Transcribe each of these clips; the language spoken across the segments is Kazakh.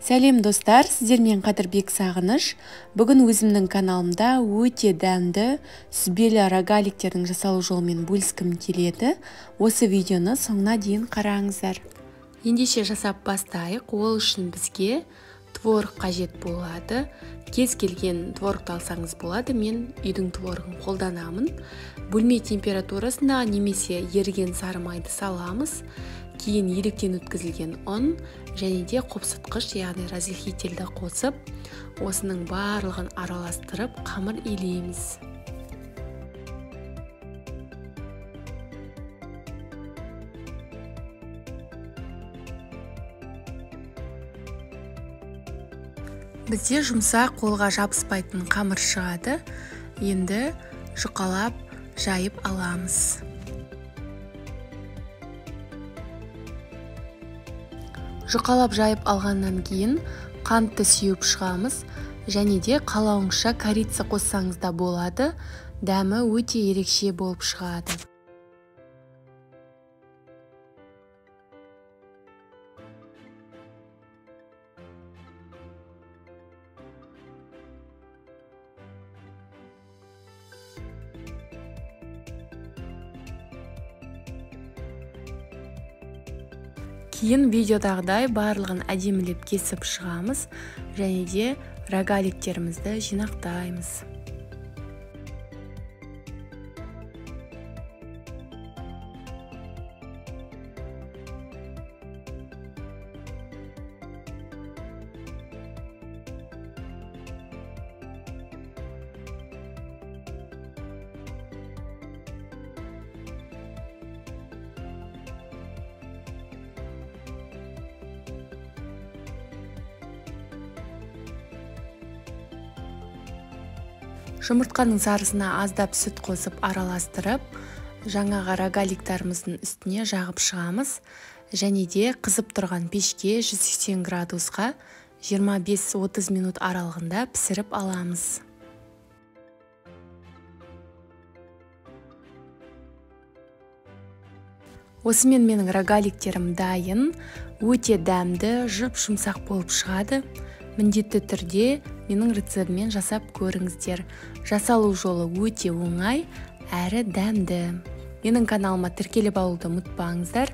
Сәлем достар, сіздермен Қадырбек Сағыныш. Бүгін өзімнің каналымда өте дәмді сүзбелі рогаликтердің жасалу жолымен бөліскім келеді. Осы видеоны соңына дейін қараңыздар. Ендеше жасап бастайық. Ол үшін бізге творог қажет болады. Кез келген творогты алсаңыз болады. Мен үйдің творогын қолданамын. Бөлме температурасында немесе еріген сары майды саламыз. Кейін електен өткізілген ұн және де қопсытқыш, яғни разрыхительді қосып, осының барлығын араластырып қамыр илейміз. Бізде жұмсақ, қолға жабыспайтын қамыр шығады. Енді жұқалап жайып аламыз. Жұқалап жайып алғаннан кейін қантты сеуіп шығамыз және де қалауыңызша корица қоссаңыз да болады. Дәмі өте ерекше болып шығады. Кейін видеодағыдай барлығын әдемілеп кесіп шығамыз және де рогаликтерімізді жинақтаймыз. Жұмыртқаның сарысына аздап сүт қосып араластырып, жаңағы рогаликтарымыздың үстіне жағып шығамыз және де қызып тұрған пешке 180 градусқа 25-30 минут аралығында пісіріп аламыз. Осымен менің рогаликтерім дайын, өте дәмді, жұп-жұмсақ болып шығады. Міндетті түрде менің рецептіммен жасап көріңіздер. Жасалу жолы өте оңай, әрі дәмді. Менің каналыма тіркеліп алуды ұмытпаңыздар.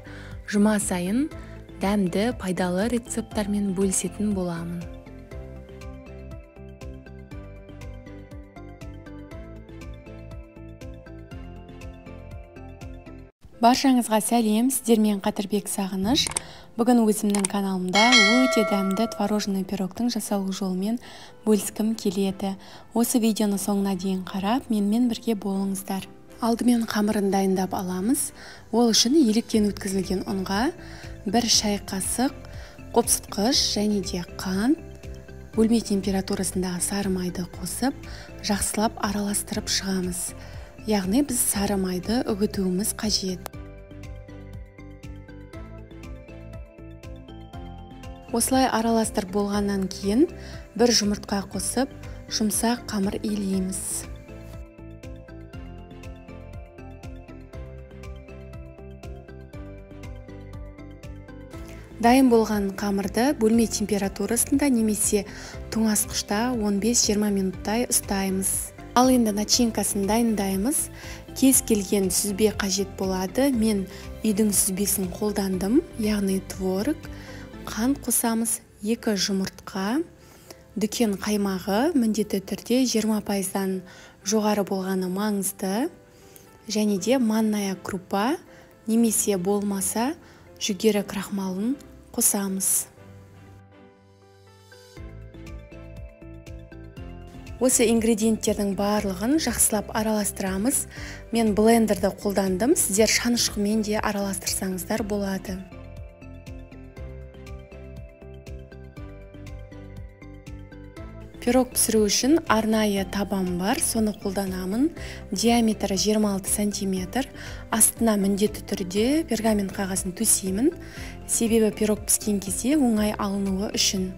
Жұма сайын дәмді, пайдалы рецепттармен бөлісетін боламын. Баршаңызға сәлем, сіздермен Қадырбек Сағыныш. Бүгін өзімнің каналымда өте дәмді творожный пирогтың жасалу жолымен бөліскім келеді. Осы видеоны соңына дейін қарап, менімен бірге болыңыздар. Алдымен қамырын дайындап аламыз. Ол үшін електен өткізілген ұнға 1 шай қасық қопсытқыш және де қант, бөлме температурасындағы сары майды қосып, жақсылап араластырып шығамыз. Яғни біз сары майды үгітуіміз қажет. Осылай араластырып болғаннан кейін бір жұмыртқа қосып, жұмсақ қамыр илейміз. Дайын болған қамырды бөлме температурасында немесе тоңазытқышта 15-20 минуттай ұстаймыз. Ал енді начинкасын дайындаймыз. Кез келген сүзбе қажет болады. Мен үйдің сүзбесін қолдандым, яғни творог. Қант қосамыз, 2 жұмыртқа, дүкен қаймағы міндетті түрде 20%-дан жоғары болғаны маңызды, және де манная крупа немесе болмаса жүгері крахмалын қосамыз. Осы ингредиенттердің барлығын жақсылап араластырамыз. Мен блендерді қолдандым, сіздер шанышқымен де араластырсаңыздар болады. Пирог пісіру үшін арнайы табам бар, соны қолданамын. Диаметрі 26 сантиметр. Астына міндетті түрде пергамент қағазын төсеймін, себебі пирог піскен кезде оңай алынуы үшін.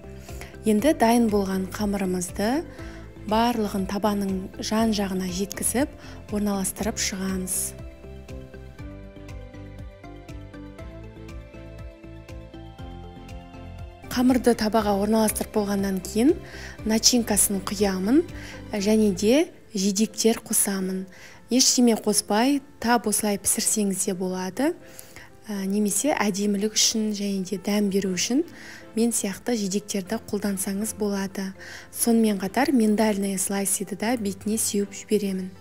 Енді дайын болған қамырымызды барлығын табаның жан-жағына жеткізіп, орналастырып шығамыз. Қамырды табаға орналастырып болғаннан кейін начинкасын құямын және де жидектер қосамын. Ештеме қоспай, тап осылай пісірсеңіз де болады. Немесе әдемілік үшін және де дәм беру үшін мен сияқты жидектерді қолдансаңыз болады. Сонымен қатар миндальные слайсыды да бетіне сеуіп жіберемін.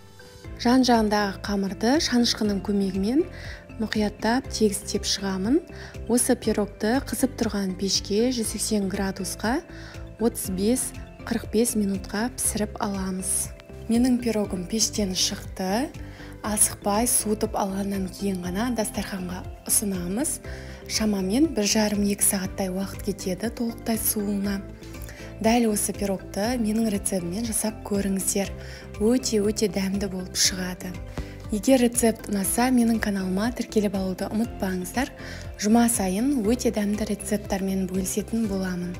Жан-жағындағы қамырды шанышқының көмегімен мұқияттап тегістеп шығамын. Осы пирогты қызып тұрған пешке 180 градусқа 35-45 минутқа пісіріп аламыз. Менің пирогым пештен шықты. Асықпай суытып алғаннан кейін ғана дастарханға ұсынамыз. Шамамен 1,5-2 сағаттай уақыт кетеді толықтай суына. Дәл осы пирогты менің рецептіммен жасап көріңіздер. Өте-өте дәмді болып шығады. Егер рецепт ұнаса, менің каналыма тіркеліп алуды ұмытпаңыздар. Жұма сайын өте дәмді рецепттармен бөлісетін боламын.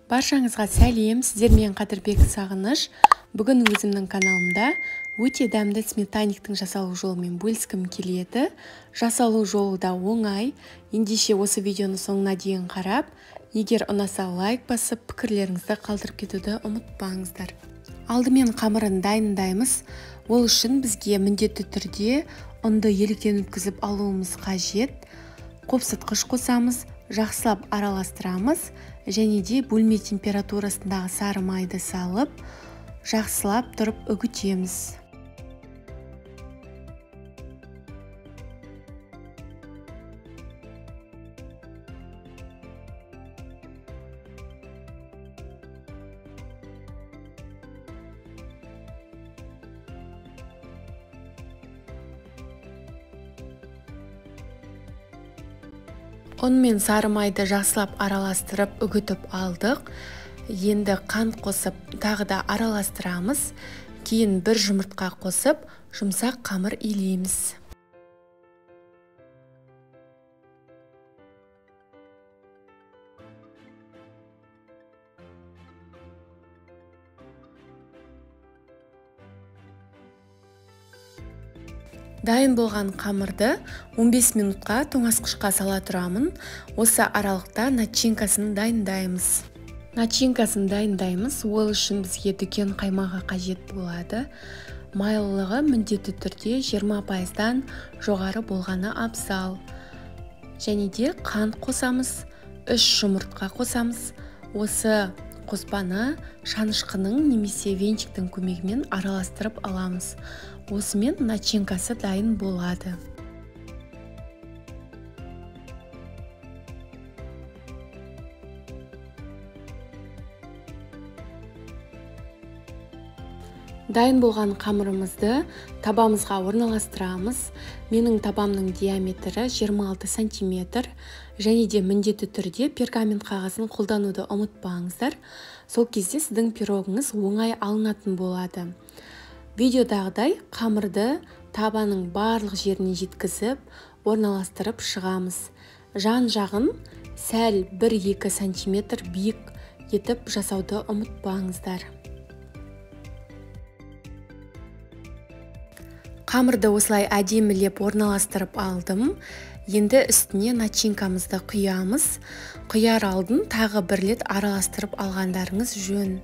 Баршаңызға сәлем, сіздермен Қадірбек Сағыныш. Бүгін өзімнің каналымда өте дәмді сметаниктің жасалу жолымен бөліскім келеді. Жасалу жолы да оңай. Ендеше осы видеоны соңына дейін қарап, егер ұнаса лайк басып, пікірлеріңізді қалдырып кетуді ұмытпаңыздар. Алдымен қамырын дайындаймыз. Ол үшін бізге міндетті түрде ұнды еліктен өткізіп алуымыз қажет. Қопсытқыш қосамыз, жақсылап араластырамыз және де бөлме температурасындағы сары майды салып, жақсылап тұрып үгітеміз. Ұн мен сары майды жақсылап араластырып үгітіп алдық. Енді қант қосып тағы да араластырамыз. Кейін бір жұмыртқа қосып жұмсақ қамыр илейміз. Дайын болған қамырды 15 минутқа тоңазытқышқа сала тұрамын. Осы аралықта начинкасын дайындаймыз. Начинкасын дайындаймыз. Ол үшін бізге дүкен қаймағы қажет болады. Майлылығы міндетті түрде 20%-дан жоғары болғаны абзал. Және де қант қосамыз, 3 жұмыртқа қосамыз. Осы қоспаны шанышқының немесе венчиктің көмегімен араластырып аламыз. Осымен начинкасы дайын болады. Дайын болған қамырымызды табамызға орналастырамыз. Менің табамның диаметрі 26 сантиметр. Және де міндетті түрде пергамент қағазын қолдануды ұмытпаңыздар. Сол кезде сіздің пирогыңыз оңай алынатын болады. Видеодағыдай қамырды табаның барлық жеріне жеткізіп, орналастырып шығамыз. Жан-жағын сәл 1-2 сантиметр биік етіп жасауды ұмытпаңыздар. Қамырды осылай әдемілеп орналастырып алдым. Енді үстіне начинкамызды құямыз. Құяр алдын тағы бір рет араластырып алғандарыңыз жөн.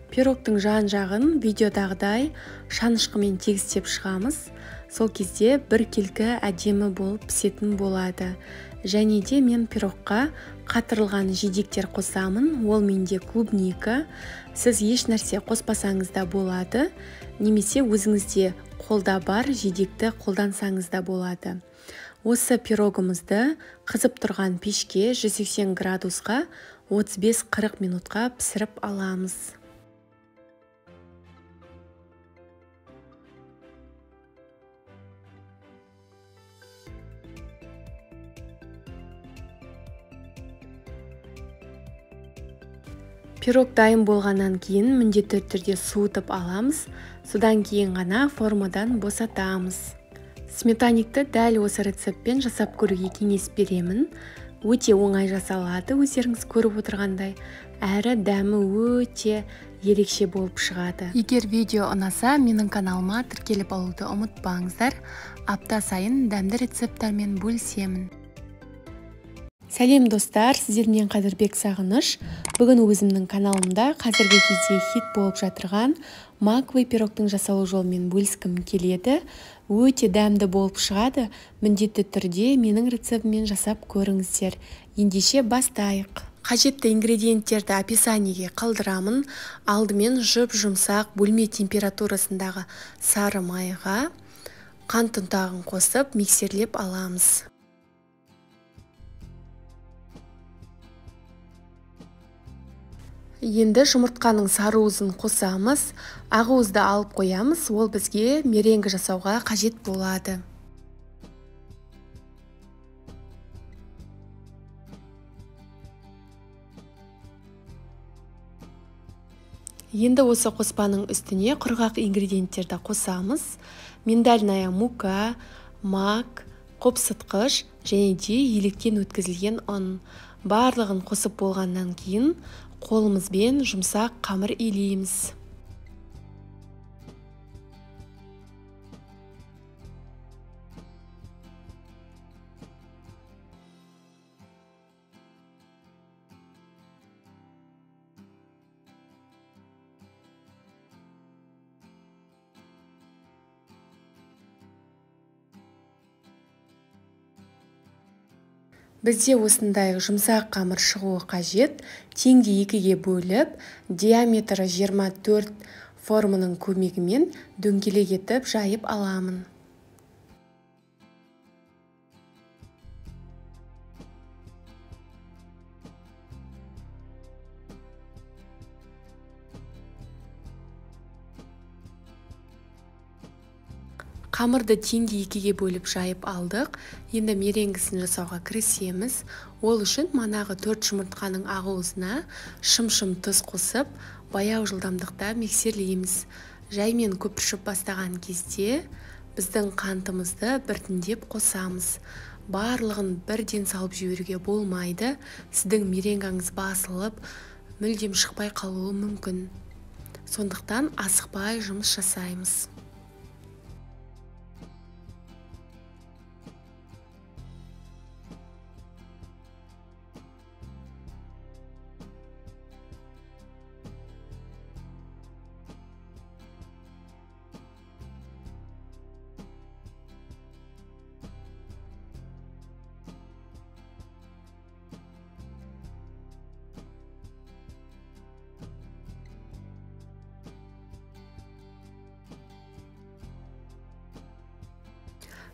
Пирогтың жан-жағын видеодағыдай шанышқымен тегістеп шығамыз. Сол кезде біркелкі әдемі болып пісетін болады. Және де мен пирогқа қатырылған жидектер қосамын. Ол менде клубника. Сіз еш нәрсе қоспасаңыз да болады, немесе өзіңізде қолда бар жидекті қолдансаңыз да болады. Осы пирогымызды қызып тұрған пешке 180 градусқа 35-40 минутқа пісіріп аламыз. Пирог дайын болғаннан кейін міндетті түрде суытып аламыз, содан кейін ғана формадан босатамыз. Сметаникті дәл осы рецептпен жасап көруге кеңес беремін. Өте оңай жасалады, өздеріңіз көріп отырғандай. Әрі дәмі өте ерекше болып шығады. Егер видео ұнаса, менің каналыма тіркеліп алуды ұмытпаңыздар. Апта сайын дәмді рецепттермен бөлісемін. Сәлем достар, сіздермен Қадірбек Сағыныш. Бүгін өзімнің каналымда қазіргі кезде хит болып жатырған маковый пирогтың жасалу жолымен бөліскім келеді. Өте дәмді болып шығады. Міндетті түрде менің рецептіммен жасап көріңіздер. Ендеше бастайық. Қажетті ингредиенттерді описаниеге қалдырамын. Алдымен жұп-жұмсақ бөлме температурасындағы сары майға қант ұнтағын қосып миксерлеп аламыз. Енді жұмыртқаның сары уызын қосамыз, ақ уызды алып қоямыз, ол бізге меренгі жасауға қажет болады. Енді осы қоспаның үстіне құрғақ ингредиенттерді қосамыз. Миндальная мука, мак, қопсытқыш және де електен өткізілген ұн. Барлығын қосып болғаннан кейін қолымызбен жұмсақ қамыр илейміз. Бізде осындай жұмсақ қамыр шығуы қажет. Теңдей екіге бөліп, диаметрі 24 форманың көмегімен дөңгелек етіп жайып аламын. Қамырды теңдей екіге бөліп жайып алдық. Енді меренгісін жасауға кірісеміз. Ол үшін манағы 4 жұмыртқаның ақ уызына шым-шым тұз қосып, баяу жылдамдықта миксерлейміз. Жаймен көпіршіп бастаған кезде біздің қантымызды біртіндеп қосамыз. Барлығын бірден салып жіберуге болмайды. Сіздің меренгаңыз басылып, мүлдем шықпай қалуы мүмкін. Сондықтан асықпай жұмыс жасаймыз.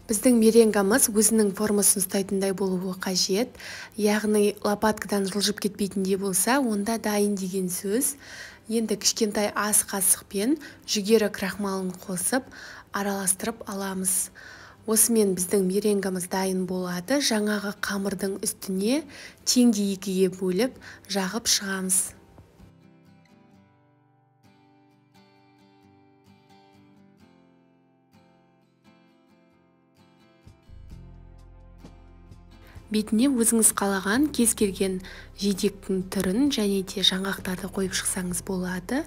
Біздің меренгамыз өзінің формасын ұстайтындай болуы қажет, яғни лопаткадан жылжып кетпейтіндей болса, онда дайын деген сөз. Енді кішкентай ас қасықпен жүгері крахмалын қосып, араластырып аламыз. Осымен біздің меренгамыз дайын болады. Жаңағы қамырдың үстіне теңдей екіге бөліп, жағып шығамыз. Бетіне өзіңіз қалаған кез келген жидектің түрін және де жаңғақтарды қойып шықсаңыз болады.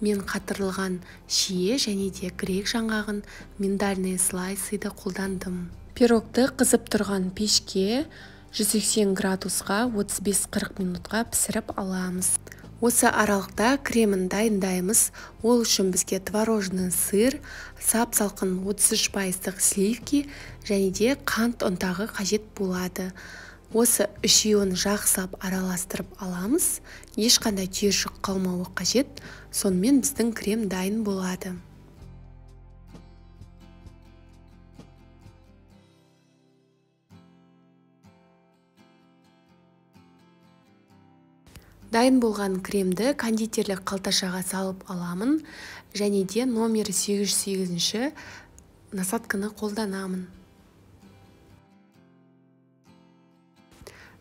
Мен қатырылған шие және де грек жаңғағын, миндальные слайсыды қолдандым. Пирогты қызып тұрған пешке 180 градусқа 35-40 минутқа пісіріп аламыз. Осы аралықта кремін дайындаймыз. Ол үшін бізге творожный сыр, сап-салқын 33% сливки және де қант ұнтағы қажет болады. Осы үшеуін жақсылап араластырып аламыз. Ешқандай түйіршік қалмауы қажет. Сонымен біздің крем дайын болады. Дайын болған кремді кондитерлік қалташаға салып аламын және де номер 808-ші насадканы қолданамын.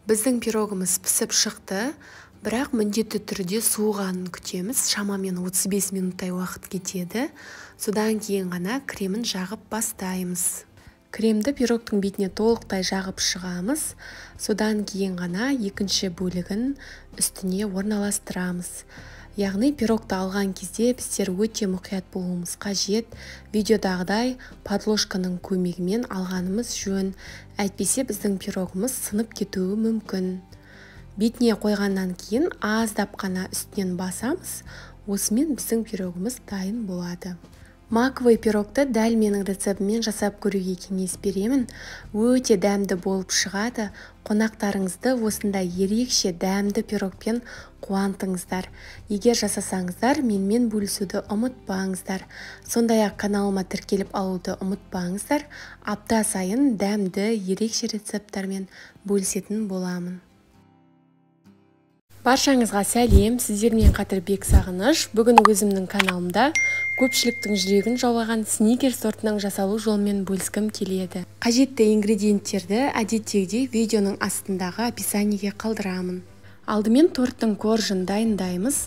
Біздің пирогымыз пісіп шықты, бірақ міндетті түрде суығанын күтеміз. Шамамен 35 минуттай уақыт кетеді. Содан кейін ғана кремін жағып бастаймыз. Кремді пирогтың бетіне толықтай жағып шығамыз. Содан кейін ғана екінші бөлігін үстіне орналастырамыз. Яғни пирогты алған кезде біздер өте мұқият болуымыз қажет. Видеодағыдай подложканың көмегімен алғанымыз жөн. Әйтпесе біздің пирогымыз сынып кетуі мүмкін. Бетіне қойғаннан кейін аздап қана үстінен басамыз. Осымен біздің пирогымыз дайын болады. Маковый пирогты дәл менің рецептіммен жасап көруге кеңес беремін. Өте дәмді болып шығады. Қонақтарыңызды осындай ерекше дәмді пирогпен қуантыңыздар. Егер жасасаңыздар, менімен бөлісуді ұмытпаңыздар. Сондай-ақ каналыма тіркеліп алуды ұмытпаңыздар. Апта сайын дәмді ерекше рецепттермен бөлісетін боламын. Баршаңызға сәлем, сіздермен Қадірбек Сағыныш. Бүгін өзімнің каналымда көпшіліктің жүрегін жаулаған сникерс тортының жасалу жолымен бөліскім келеді. Қажетті ингредиенттерді әдеттегідей видеоның астындағы описаниеге қалдырамын. Алдымен торттың коржын дайындаймыз.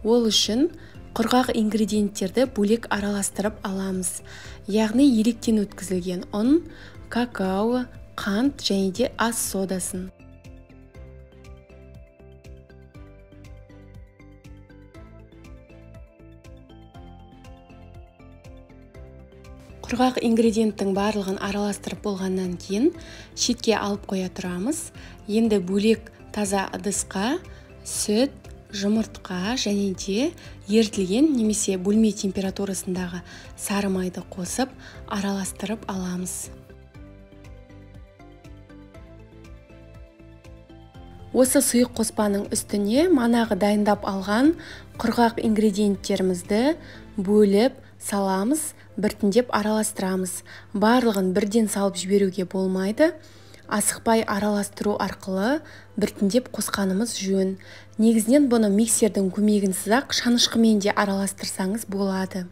Ол үшін құрғақ ингредиенттерді бөлек араластырып аламыз. Яғни електен өткізілген ұн, какао, қант және де ас содасын. Құрғақ ингредиенттің барлығын араластырып болғаннан кейін шетке алып қоя тұрамыз. Енді бөлек таза ыдысқа сүт, жұмыртқа және де ерітілген немесе бөлме температурасындағы сары майды қосып араластырып аламыз. Осы сұйық қоспаның үстіне манағы дайындап алған құрғақ ингредиенттерімізді бөліп саламыз, біртіндеп араластырамыз. Барлығын бірден салып жіберуге болмайды. Асықпай араластыру арқылы біртіндеп қосқанымыз жөн. Негізінен бұны миксердің көмегінсіз-ақ шанышқымен де араластырсаңыз болады.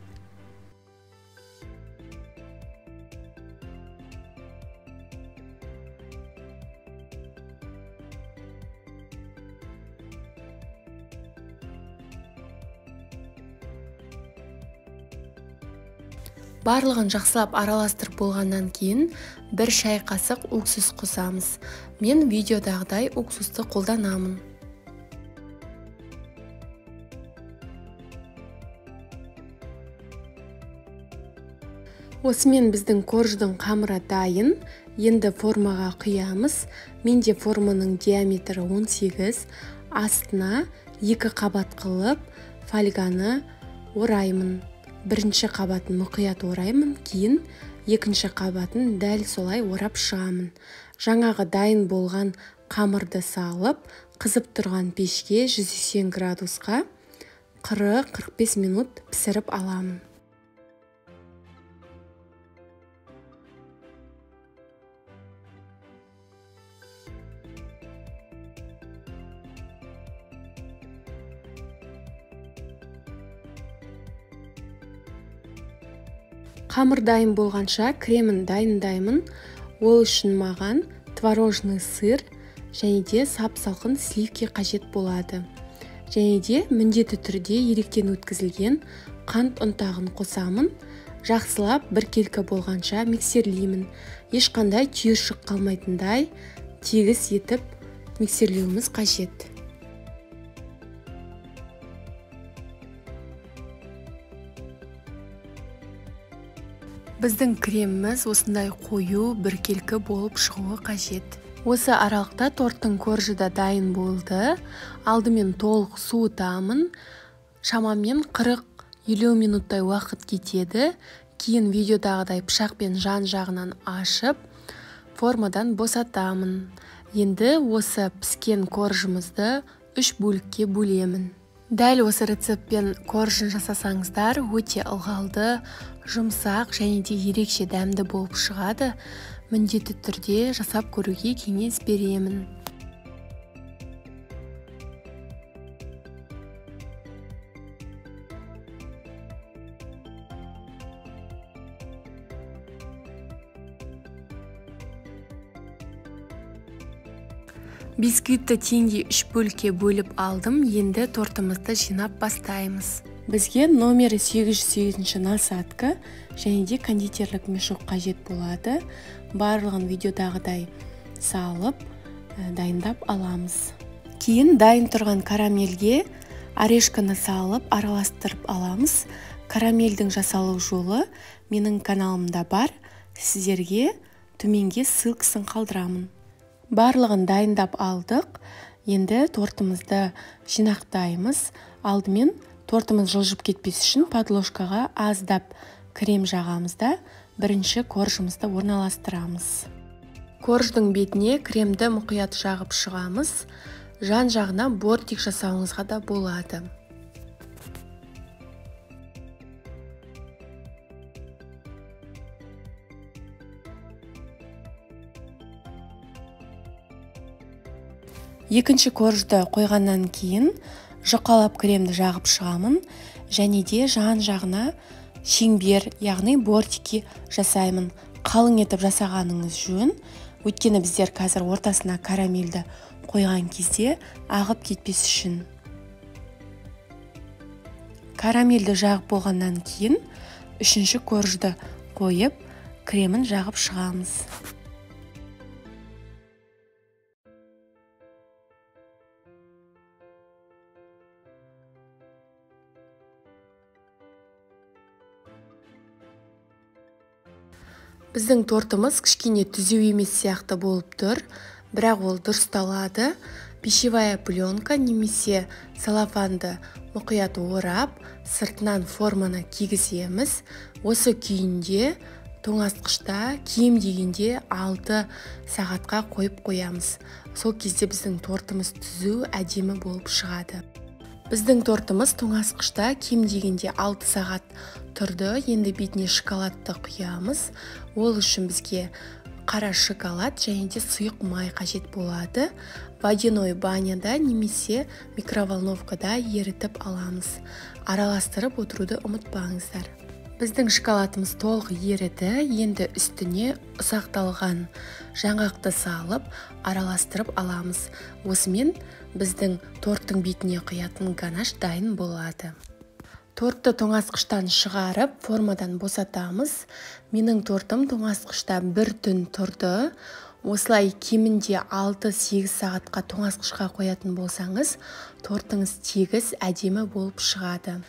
Барлығын жақсылап араластырып болғаннан кейін бір шай қасық уксус қосамыз. Мен видеодағыдай уксусты қолданамын. Осымен біздің корждың қамыры дайын. Енді формаға құямыз. Менде форманың диаметрі 18. Астына 2 қабат қылып фольганы ораймын. Бірінші қабатын мұқият ораймын, кейін екінші қабатын дәл солай орап шығамын. Жаңағы дайын болған қамырды салып, қызып тұрған пешке 180 градусқа 40-45 минут пісіріп аламын. Қамыр дайын болғанша кремін дайындаймын. Ол үшін маған творожный сыр және де сап-салқын сливки қажет болады. Және де міндетті түрде електен өткізілген қант ұнтағын қосамын. Жақсылап біркелкі болғанша миксерлеймін. Ешқандай түйіршік қалмайтындай тегіс етіп миксерлеуіміз қажет. Біздің креміміз осындай қою біркелкі болып шығуы қажет. Осы аралықта торттың коржы да дайын болды. Алдымен толық суытамын. Шамамен 40-50 минуттай уақыт кетеді. Кейін видеодағыдай пышақпен жан-жағынан ашып, формадан босатамын. Енді осы піскен коржымызды 3 бөлікке бөлемін. Дәл осы рецептпен коржын жасасаңыздар, өте ылғалды, жұмсақ және де ерекше дәмді болып шығады. Міндетті түрде жасап көруге кеңес беремін. Бисквитті теңдей 3 бөлікке бөліп алдым. Енді тортымызды жинап бастаймыз. Бізге номері 808 насадка және де кондитерлік мешок қажет болады. Барлығын видеодағыдай салып, дайындап аламыз. Кейін дайын тұрған карамельге орешканы салып, араластырып аламыз. Карамельдің жасалу жолы менің каналымда бар. Сіздерге төменге ссылкасын қалдырамын. Барлығын дайындап алдық. Енді тортымызды жинақтаймыз. Алдымен тортымыз жылжып кетпес үшін подложкаға аздап крем жағамыз да, бірінші коржымызды орналастырамыз. Корждың бетіне кремді мұқият жағып шығамыз. Жан-жағына бортик жасауыңызға да болады. Екінші коржды қойғаннан кейін жұқалап кремді жағып шығамын және де жан-жағына шеңбер, яғни бортики жасаймын. Қалың етіп жасағаныңыз жөн, өйткені біздер қазір ортасына карамельді қойған кезде ағып кетпес үшін. Карамельді жағып болғаннан кейін үшінші коржды қойып, кремін жағып шығамыз. Біздің тортымыз кішкене түзу емес сияқты болып тұр, бірақ ол дұрысталады. Пищевая пленка немесе целлофанды мұқият орап, сыртынан форманы кигіземіз. Осы күйінде тоңазытқышта кем дегенде 6 сағатқа қойып қоямыз. Сол кезде біздің тортымыз түзу, әдемі болып шығады. Біздің тортымыз тоңазытқышта кем дегенде 6 сағат тұрды. Енді бетіне шоколадты құямыз. Ол үшін бізге қара шоколад және де сұйық май қажет болады. Водяной баняда немесе микроволновкада ерітіп аламыз. Араластырып отыруды ұмытпаңыздар. Біздің шоколадымыз толық еріді. Енді үстіне ұсақталған жаңғақты салып, араластырып аламыз. Осымен біздің торттың бетіне құятын ганаш дайын болады. Тортты тоңазытқыштан шығарып, формадан босатамыз. Менің тортым тоңазытқышта бір түн тұрды. Осылай кемінде 6-8 сағатқа тоңазытқышқа қоятын болсаңыз, тортыңыз тегіс, әдемі болып шығады.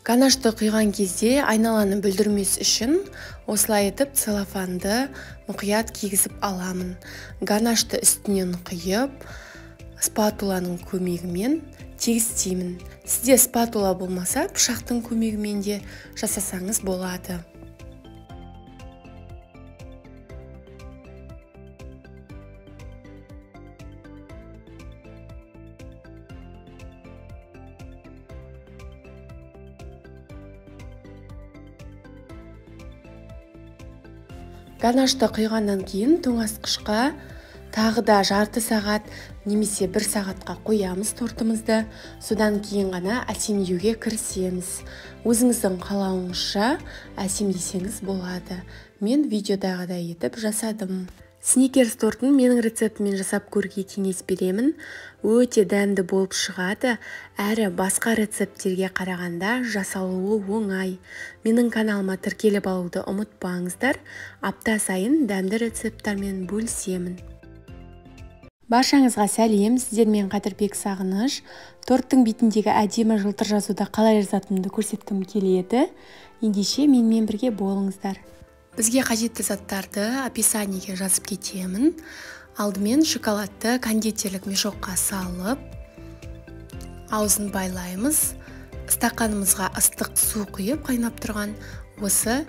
Ганашты құйған кезде айналаны бүлдірмес үшін осылай етіп целлофанды мұқият кигізіп аламын. Ганашты үстінен құйып, спатуланың көмегімен тегістеймін. Сізде спатула болмаса, пышақтың көмегімен де жасасаңыз болады. Ганашты құйғаннан кейін тоңазытқышқа тағы да жарты сағат немесе бір сағатқа қоямыз тортымызды. Содан кейін ғана әсемдеуге кірісеміз. Өзіңіздің қалауыңызша әсемдесеңіз болады. Мен видеодағыдай етіп жасадым. Сникерс тортын менің рецептіммен жасап көруге кеңес беремін. Өте дәмді болып шығады, әрі басқа рецепттерге қарағанда жасалуы оңай. Менің каналыма тіркеліп алуды ұмытпаңыздар. Апта сайын дәмді рецепттермен бөлісемін. Баршаңызға сәлем, сіздермен Қадірбек Сағыныш. Торттың бетіндегі әдемі жылтыр жазуды қалай жазатынымды көрсеткім келеді. Ендеше менімен бірге болыңыздар. Бізге қажетті заттарды описаниеге жазып кетемін. Алдымен шоколадты кондитерлік мешокқа салып, аузын байлаймыз. Стақанымызға ыстық су құйып қайнап тұрған осы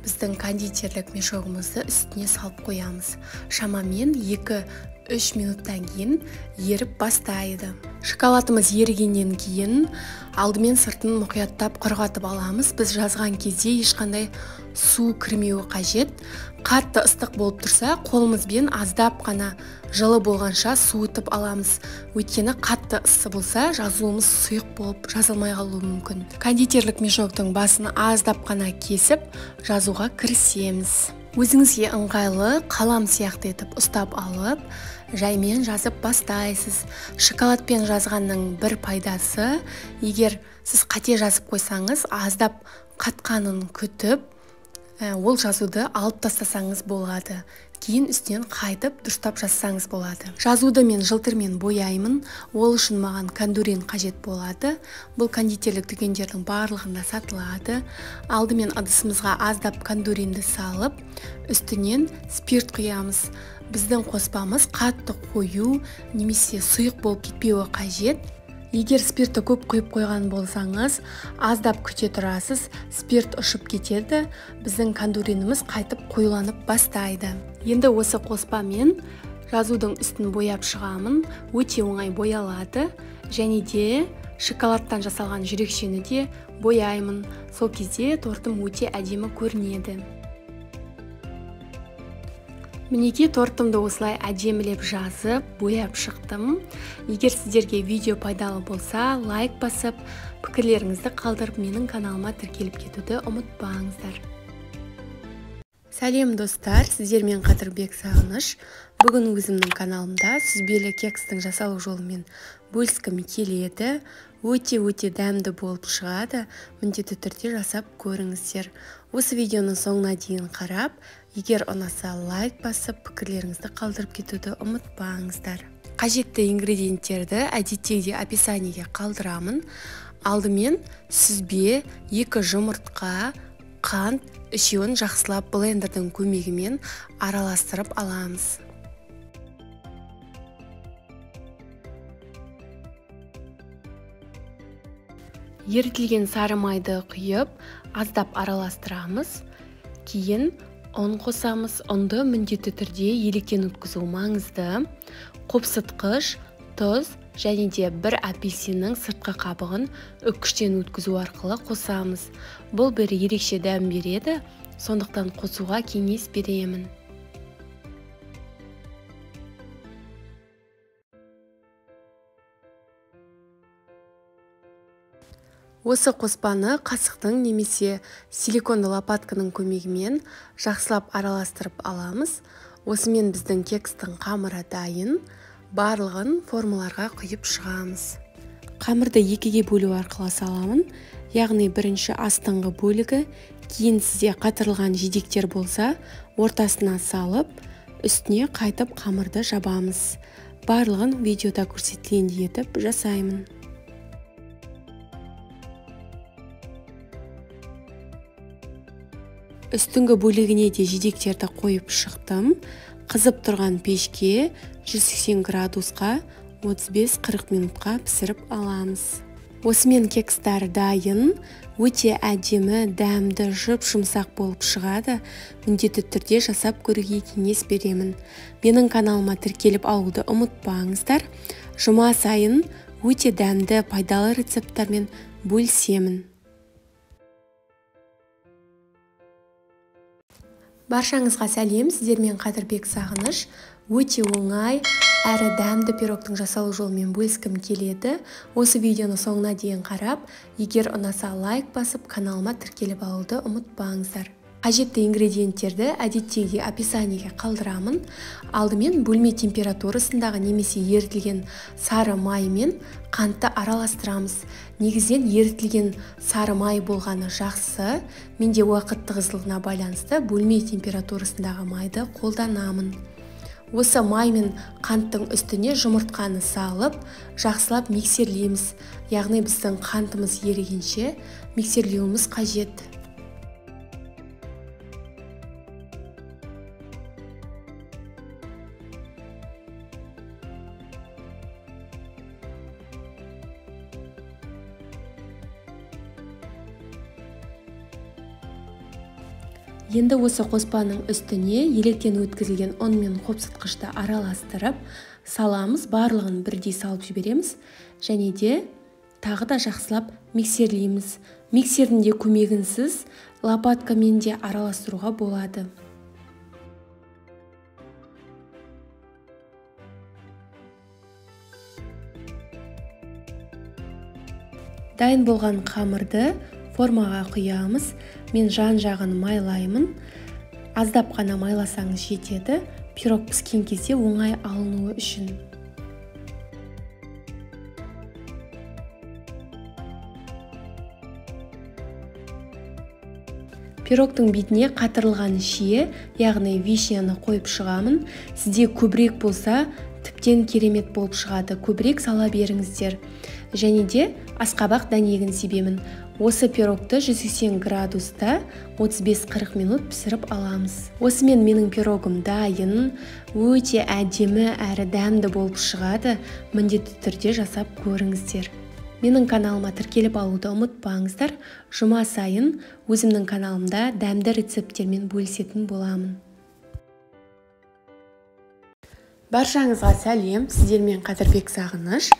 біздің кондитерлік мешогымызды үстіне салып қоямыз. Шамамен 2-3 минуттан кейін еріп бастайды. Шоколадымыз ерігеннен кейін алдымен сыртын мұқияттап құрғатып аламыз. Біз жазған кезде ешқандай су кірмеуі қажет. Қатты ыстық болып тұрса, қолымызбен аздап қана жылы болғанша суытып аламыз. Өйткені қатты ыссы болса, жазуымыз сұйық болып жазылмай қалуы мүмкін. Кондитерлік мешоктың басын аздап қана кесіп, жазуға кірісеміз. Өзіңізге ыңғайлы қалам сияқты етіп ұстап алып, жаймен жазып бастайсыз. Шоколадпен жазғанның бір пайдасы, егер Сіз қате жазып қойсаңыз, аздап қатқанын күтіп, ол жазуды алып тастасаңыз болады. Кейін үстінен қайтып дұрыстап жазсаңыз болады. Жазуды мен жылтырмен бояймын. Ол үшін маған кондурин қажет болады. Бұл кондитерлік дүкендердің барлығында сатылады. Алдымен ыдысымызға аздап кондуринді салып, үстінен спирт құямыз. Біздің қоспамыз қатты қою немесе сұйық болып кетпеуі қажет. Егер спиртті көп құйып қойған болсаңыз, аздап күте тұрасыз, спирт ұшып кетеді, біздің кондуриніміз қайтып қоюланып бастайды. Енді осы қоспамен жазудың үстін бояп шығамын. Өте оңай боялады. Және де шоколадтан жасалған жүрекшені де бояймын. Сол кезде тортым өте әдемі көрінеді. Мінекей, тортымды осылай әдемілеп жазып, бояп шықтым. Егер сіздерге видео пайдалы болса, лайк басып, пікірлеріңізді қалдырып, менің каналыма тіркеліп кетуді ұмытпаңыздар. Сәлем достар, сіздермен Қадырбек Сағыныш. Бүгін өзімнің каналымда сүзбелі кекстің жасалу жолымен бөліскім келеді. Өте-өте дәмді болып шығады. Міндетті түрде жасап көріңіздер. Осы видеоның соңына дейін қарап, егер ұнаса лайк басып, пікірлеріңізді қалдырып кетуді ұмытпаңыздар. Қажетті ингредиенттерді әдеттегідей описаниеге қалдырамын. Алдымен сүзбе, 2 жұмыртқа, қант, үшеуін жақсылап блендердің көмегімен араластырып аламыз. Ерітілген сары майды құйып, аздап араластырамыз. Кейін ұн қосамыз. Ұнды міндетті түрде електен өткізу маңызды. Қопсытқыш, тұз және де бір апельсиннің сыртқы қабығын үккіштен өткізу арқылы қосамыз. Бұл бір ерекше дәм береді, сондықтан қосуға кеңес беремін. Осы қоспаны қасықтың немесе силиконды лопатканың көмегімен жақсылап араластырып аламыз. Осымен біздің кекстің қамыры дайын. Барлығын формаларға құйып шығамыз. Қамырды екіге бөлу арқылы саламын. Яғни бірінші астыңғы бөлігі, кейін сізде қатырылған жидектер болса, ортасына салып, үстіне қайтып қамырды жабамыз. Барлығын видеода көрсетілгендей етіп жасаймын. Үстіңгі бөлігіне де жидектерді қойып шықтым. Қызып тұрған пешке 180 градусқа 35-40 минутқа пісіріп аламыз. Осымен кекстар дайын. Өте әдемі, дәмді, жұп-жұмсақ болып шығады. Міндетті түрде жасап көруге кеңес беремін. Менің каналыма тіркеліп алуды ұмытпаңыздар. Жұма сайын өте дәмді, пайдалы рецепттармен бөлісемін. Баршаңызға сәлем, сіздермен Қадырбек Сағыныш. Өте оңай, әрі дәмді пирогтың жасалу жолымен бөліскім келеді. Осы видеоны соңына дейін қарап, егер ұнаса лайк басып, каналыма тіркеліп алуды ұмытпаңыздар. Қажетті ингредиенттерді әдеттегідей описаниеге қалдырамын. Алдымен бөлме температурасындағы немесе ерітілген сары май мен қантты араластырамыз. Негізінен ерітілген сары май болғаны жақсы. Менде уақыт тығыздығына байланысты бөлме температурасындағы майды қолданамын. Осы май мен қанттың үстіне жұмыртқаны салып, жақсылап миксерлейміз. Яғни біздің қантымыз ерігенше миксерлеуіміз қажет. Енді осы қоспаның үстіне електен өткізілген ұн мен қопсытқышты араластырып саламыз. Барлығын бірдей салып жібереміз. Және де тағы да жақсылап миксерлейміз. Миксердің де көмегінсіз лопаткамен де араластыруға болады. Дайын болған қамырды формаға құямыз. Мен жан-жағын майлаймын. Аздап қана майласаңыз жетеді. Пирог піскен кезде оңай алынуы үшін. Пирогтың бетіне қатырылған шие, яғни вишняны қойып шығамын. Сізде көбірек болса, тіптен керемет болып шығады. Көбірек сала беріңіздер. Және де асқабақ дәнегін себемін. Осы пирогты 180 градуста 35-40 минут пісіріп аламыз. Осымен менің пирогым дайын, өте әдемі әрі дәмді болып шығады. Міндетті түрде жасап көріңіздер. Менің каналыма тіркеліп алуды ұмытпаңыздар. Жұма сайын өзімнің каналымда дәмді рецепттермен бөлісетін боламын. Баршаңызға сәлем, сіздермен Қадырбек Сағыныш.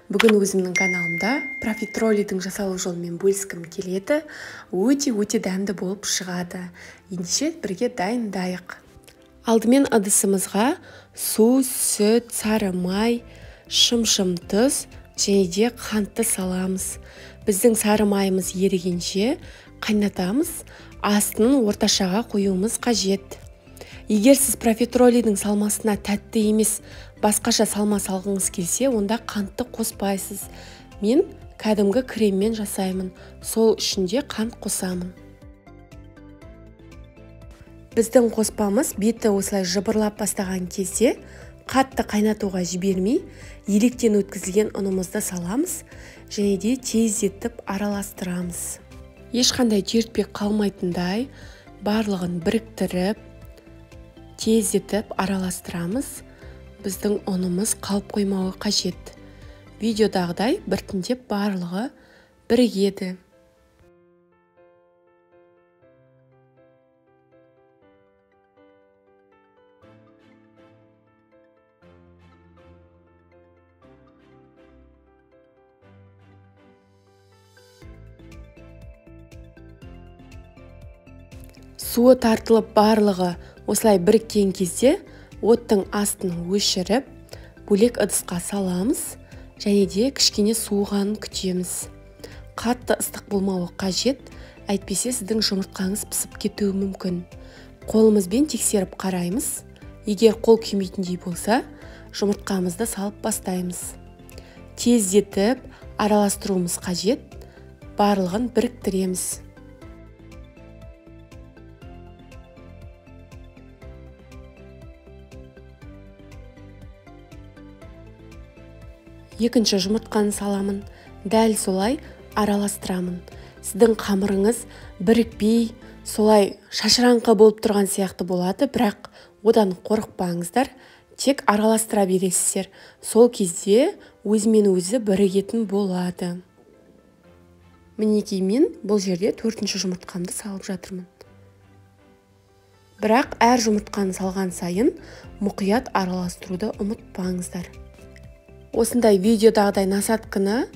Бүгін өзімнің каналымда профитролидің жасалу жолымен бөліскім келеді. Өте-өте дәмді болып шығады. Ендеше бірге дайындайық. Алдымен ыдысымызға су, сүт, сары май, шым-шым тұз және де қантты саламыз. Біздің сары майымыз ерігенше қайнатамыз, астын орташаға қоюымыз қажет. Егер сіз профитролидің салмасына тәтті емес, басқаша салма салғыңыз келсе, онда қантты қоспайсыз. Мен кәдімгі креммен жасаймын, сол үшін де қант қосамын. Біздің қоспамыз беті осылай жыбырлап бастаған кезде қатты қайнатуға жібермей, електен өткізілген ұнымызды саламыз және де тездетіп араластырамыз. Ешқандай түйіртпек қалмайтындай барлығын біріктіріп, тездетіп араластырамыз. Біздің ұнымыз қалып қоймауы қажет. Видеодағыдай біртіндеп барлығы бірігеді. Суы тартылып барлығы осылай біріккен кезде оттың астын өшіріп, бөлек ыдысқа саламыз және де кішкене суығанын күтеміз. Қатты ыстық болмауы қажет, әйтпесе сіздің жұмыртқаңыз пісіп кетуі мүмкін. Қолымызбен тексеріп қараймыз. Егер қол күймейтіндей болса, жұмыртқамызды салып бастаймыз. Тездетіп араластыруымыз қажет, барлығын біріктіреміз. Екінші жұмыртқаны саламын. Дәл солай араластырамын. Сіздің қамырыңыз бірікпей, солай шашыраңқы болып тұрған сияқты болады, бірақ одан қорықпаңыздар, тек араластыра бересіздер. Сол кезде өзімен өзі бірігетін болады. Мінекей мен бұл жерде төртінші жұмыртқамды салып жатырмын. Бірақ әр жұмыртқаны салған сайын мұқият араластыруды ұмытпаңыздар. Осындай видеодағыдай насадканы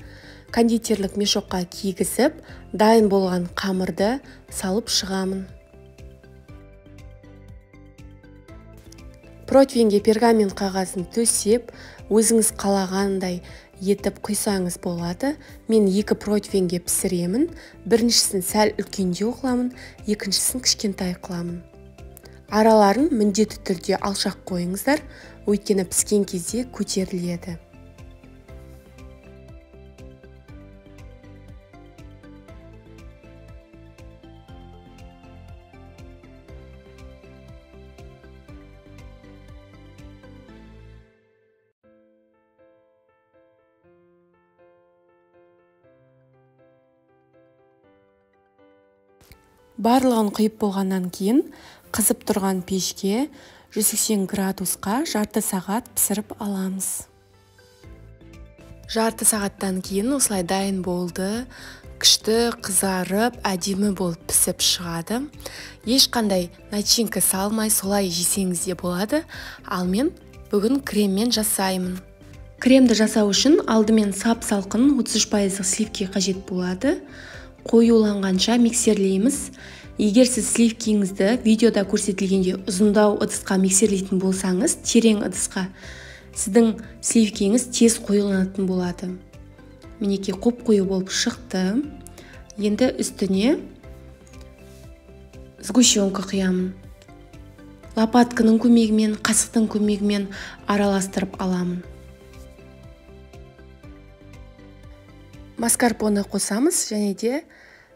кондитерлік мешокқа кигізіп, дайын болған қамырды салып шығамын. Противенге пергамент қағазын төсеп, өзіңіз қалағандай етіп құйсаңыз болады. Мен екі противенге пісіремін. Біріншісін сәл үлкендеу қыламын, екіншісін кішкентай қыламын. Араларын міндетті түрде алшақ қойыңыздар, өйткені піскен кезде көтеріледі. Барлығын құйып болғаннан кейін қызып тұрған пешке 180 градусқа жарты сағат пісіріп аламыз. Жарты сағаттан кейін осылай дайын болды. Күшті қызарып, әдемі болып пісіп шығады. Ешқандай начинка салмай солай жесеңіз де болады. Ал мен бүгін креммен жасаймын. Кремді жасау үшін алдымен сап-салқын 33% сливки қажет болады. Қоюланғанша миксерлейміз. Егер сіз сливкиіңізді видеода көрсетілгендей ұзындау ыдысқа миксерлейтін болсаңыз, терең ыдысқа, сіздің сливкиіңіз тез қоюланатын болады. Мінекей қоп-қою болып шықты. Енді үстіне сгущенка құямын. Лопатканың көмегімен, қасықтың көмегімен араластырып аламын. Маскарпоне қосамыз және де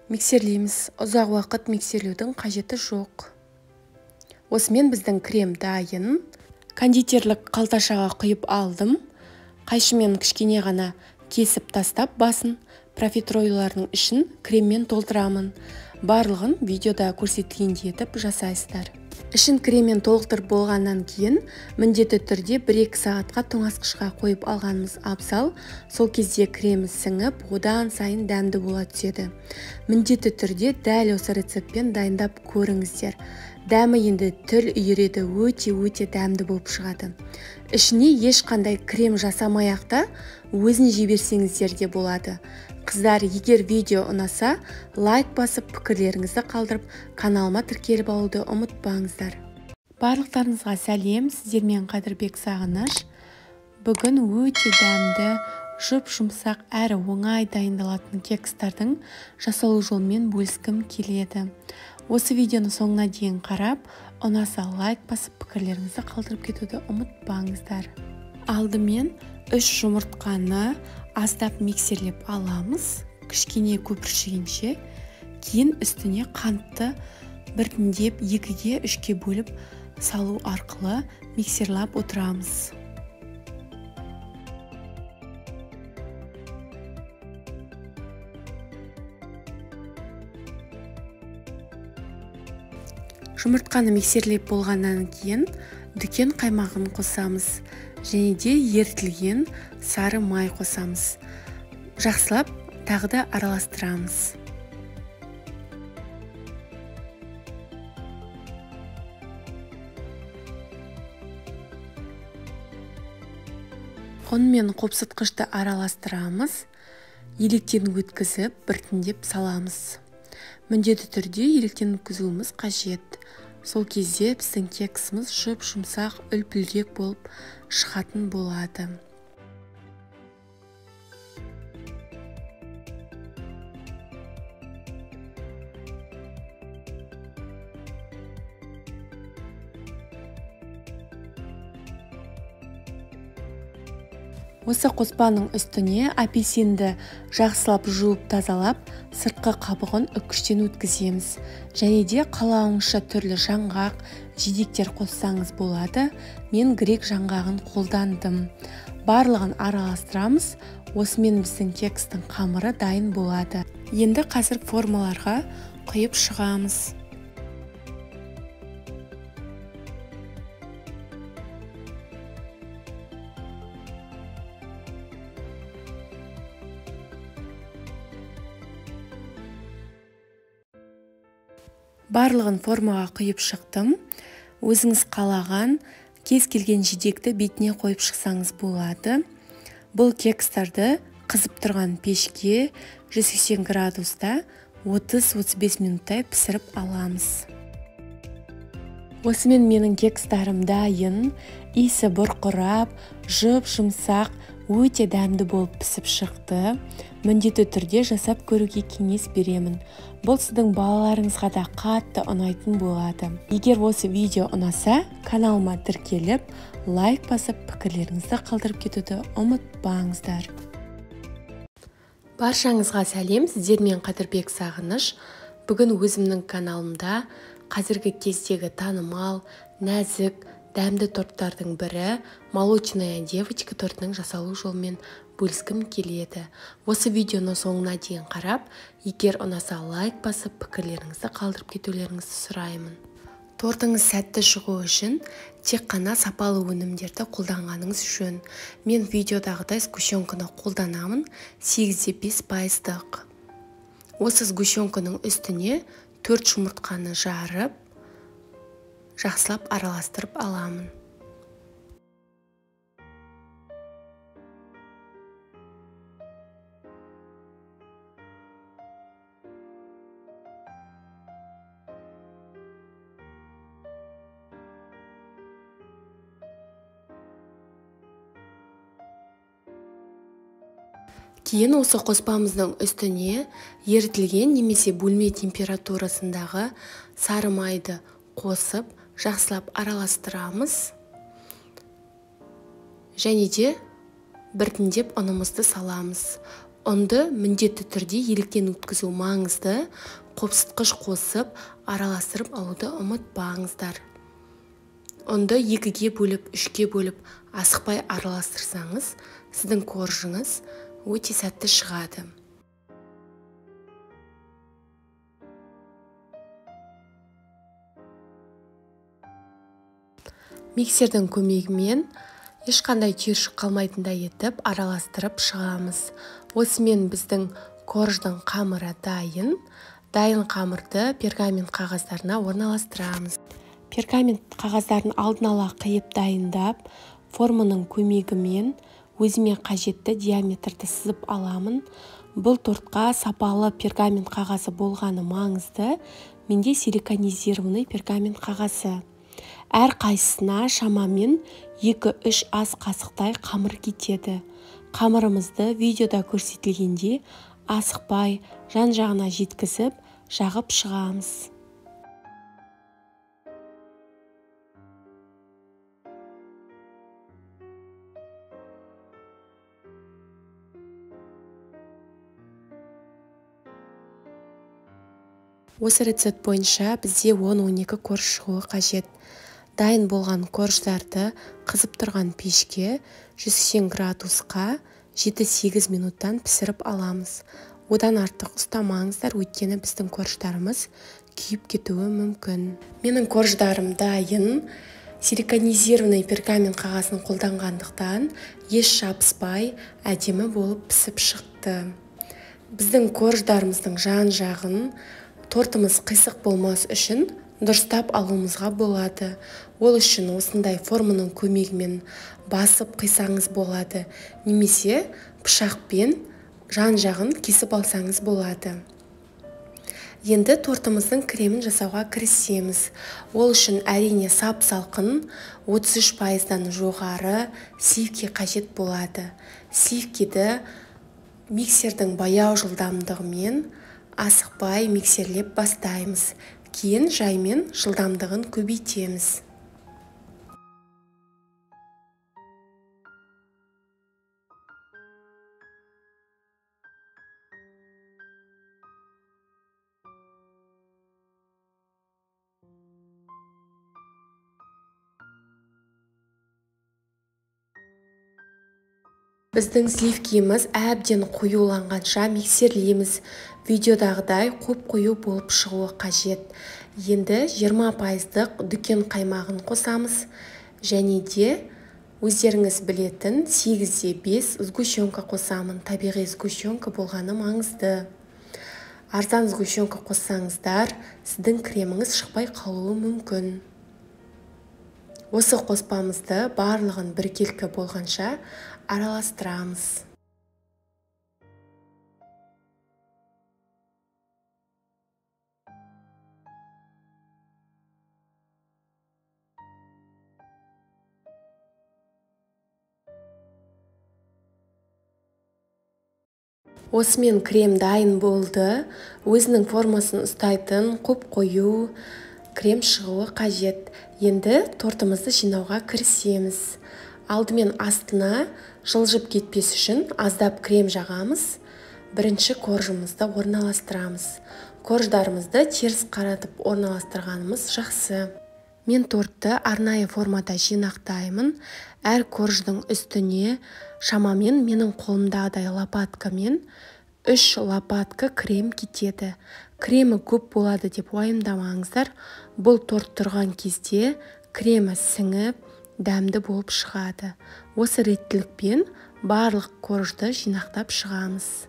Миксерлейміз. Ұзақ уақыт миксерлеудің қажеті жоқ. Осымен біздің крем дайын. Кондитерлік қалташаға құйып алдым. Қайшымен кішкене ғана кесіп тастап басын, профитройлардың ішін креммен толтырамын. Барлығын видеода көрсетілгендей етіп жасайсыздар. Ішін креммен толықтырып болғаннан кейін міндетті түрде 1-2 сағатқа тоңазытқышқа қойып алғанымыз абзал. Сол кезде кремі сіңіп, одан сайын дәмді бола түседі. Міндетті түрде дәл осы рецептпен дайындап көріңіздер. Дәмі енді тіл үйіреді, өте-өте дәмді болып шығады. Ішіне ешқандай крем жасамай-ақ та өзін жей берсеңіздер де болады. Қыздар, егер видео ұнаса, лайк басып, пікірлеріңізді қалдырып, каналыма тіркеліп алуды ұмытпаңыздар. Барлықтарыңызға сәлем, сіздермен Қадірбек Сағыныш. Бүгін өте дәмді, жұп-жұмсақ әрі оңай дайындалатын кекстардың жасалу жолымен бөліскім келеді. Осы видеоны соңына дейін қарап, ұнаса лайк басып, пікірлеріңізді қалдырып кетуді ұмытпаңыздар. Алдымен 3 жұмыртқаны аздап миксерлеп аламыз, кішкене көпіршігенше. Кейін үстіне қантты біртіндеп 2-ге 3-ке бөліп салу арқылы миксерлап отырамыз. Жұмыртқаны миксерлеп болғаннан кейін дүкен қаймағын қосамыз және де ерітілген сары май қосамыз. Жақсылап тағы да араластырамыз. Ұн мен қопсытқышты араластырамыз, електен өткізіп біртіндеп саламыз. Міндетті түрде електен өткізуіміз қажет. Сол кезде біздің кексіміз жұп-жұмсақ, үлпілдек болып шығатын болады. Осы қоспаның үстіне апельсинді жақсылап жуып тазалап, сыртқы қабығын үккіштен өткіземіз. Және де қалауыңызша түрлі жаңғақ, жидектер қоссаңыз болады. Мен грек жаңғағын қолдандым. Барлығын араластырамыз. Осымен біздің кекстің қамыры дайын болады. Енді қазір формаларға құйып шығамыз. Барлығын формаға құйып шықтым. Өзіңіз қалаған кез келген жидекті бетіне қойып шықсаңыз болады. Бұл кекстарды қызып тұрған пешке 180 градуста 30-35 минуттай пісіріп аламыз. Осымен менің кекстарым дайын. Иісі бұрқырап, жұп-жұмсақ, өте дәмді болып пісіп шықты. Міндетті түрде жасап көруге кеңес беремін. Бұл сіздің балаларыңызға да қатты ұнайтын болады. Егер осы видео ұнаса, каналыма тіркеліп, лайк басып, пікірлеріңізді қалдырып кетуді ұмытпаңыздар. Баршаңызға сәлем, сіздермен Қадірбек Сағыныш. Бүгін өзімнің каналымда қазіргі кездегі танымал, нәзік, дәмді торттардың бірі молочная девочка тортының жасалу жолымен бөліскім келеді. Осы видеоны соңына дейін қарап, егер ұнаса лайк басып, пікірлеріңізді қалдырып кетулеріңізді сұраймын. Тортыңыз сәтті шығу үшін тек қана сапалы өнімдерді қолданғаныңыз жөн. Мен видеодағыдай сгущенканы қолданамын, 8,5%-дық. Осы сгущенканың үстіне 4 жұмыртқаны жарып, жақсылап араластырып аламын. Кейін осы қоспамыздың үстіне ерітілген немесе бөлме температурасындағы сары майды қосып, жақсылап араластырамыз. Және де біртіндеп ұнымызды саламыз. Ұнды міндетті түрде електен өткізу маңызды. Қопсытқыш қосып, араластырып алуды ұмытпаңыздар. Ұнды 2-ге бөліп, 3-ге бөліп, асықпай араластырсаңыз, сіздің коржыңыз өте сәтті шығады. Миксердің көмегімен ешқандай түйіршік қалмайтындай етіп араластырып шығамыз. Осымен біздің корждың қамыры дайын. Дайын қамырды пергамент қағаздарына орналастырамыз. Пергамент қағаздарын алдын ала қиып дайындап, форманың көмегімен өзіме қажетті диаметрді сызып аламын. Бұл тортқа сапалы пергамент қағазы болғаны маңызды. Менде силиконизированный пергамент қағазы. Әр қайсысына шамамен 2-3 ас қасықтай қамыр кетеді. Қамырымызды видеода көрсетілгенде асықпай жан-жағына жеткізіп, жағып шығамыз. Осы рецепт бойынша бізде 10-12 корж шығуы қажет. Дайын болған корждарды қызып тұрған пешке 180 градусқа 7-8 минуттан пісіріп аламыз. Одан артық ұстамаңыздар, өйткені біздің корждарымыз күйіп кетуі мүмкін. Менің корждарым дайын. Силиконизированный пергамент қағазын қолданғандықтан еш жабыспай әдемі болып пісіп шықты. Біздің корждарымыздың жан-жағын тортымыз қисық болмас үшін дұрыстап алуымызға болады. Ол үшін осындай форманың көмегімен басып қисаңыз болады, немесе пышақпен жан-жағын кесіп алсаңыз болады. Енді тортымыздың кремін жасауға кірісеміз. Ол үшін әрине сап-салқын 33%-дан жоғары сливки қажет болады. Сливкиді миксердің баяу жылдамдығымен асықпай миксерлеп бастаймыз. Кейін жаймен жылдамдығын көбейтеміз. Біздің сливкиіміз әбден қоюланғанша миксерлейміз. Видеодағыдай қоп-қою болып шығуы қажет. Енді 20%-лық дүкен қаймағын қосамыз. Және де өздеріңіз білетін 8,5 сгущенка қосамын. Табиғи сгущенка болғаны маңызды. Арзан сгущенка қоссаңыздар, сіздің креміңіз шықпай қалуы мүмкін. Осы қоспамызды барлығын біркелкі болғанша араластырамыз. Осымен крем дайын болды. Өзінің формасын ұстайтын қоп-қою крем шығуы қажет. Енді тортымызды жинауға кірісеміз. Алдымен астына жылжып кетпес үшін аздап крем жағамыз. Бірінші коржымызды орналастырамыз. Корждарымызды теріс қаратып орналастырғанымыз жақсы. Мен тортты арнайы формада жинақтаймын. Әр корждың үстіне шамамен менің қолымдағыдай лопаткамен 3 лопатка крем кетеді. Кремі көп болады деп уайымдамаңыздар. Бұл торт тұрған кезде кремі сіңіп, дәмді болып шығады. Осы реттілікпен барлық коржды жинақтап шығамыз.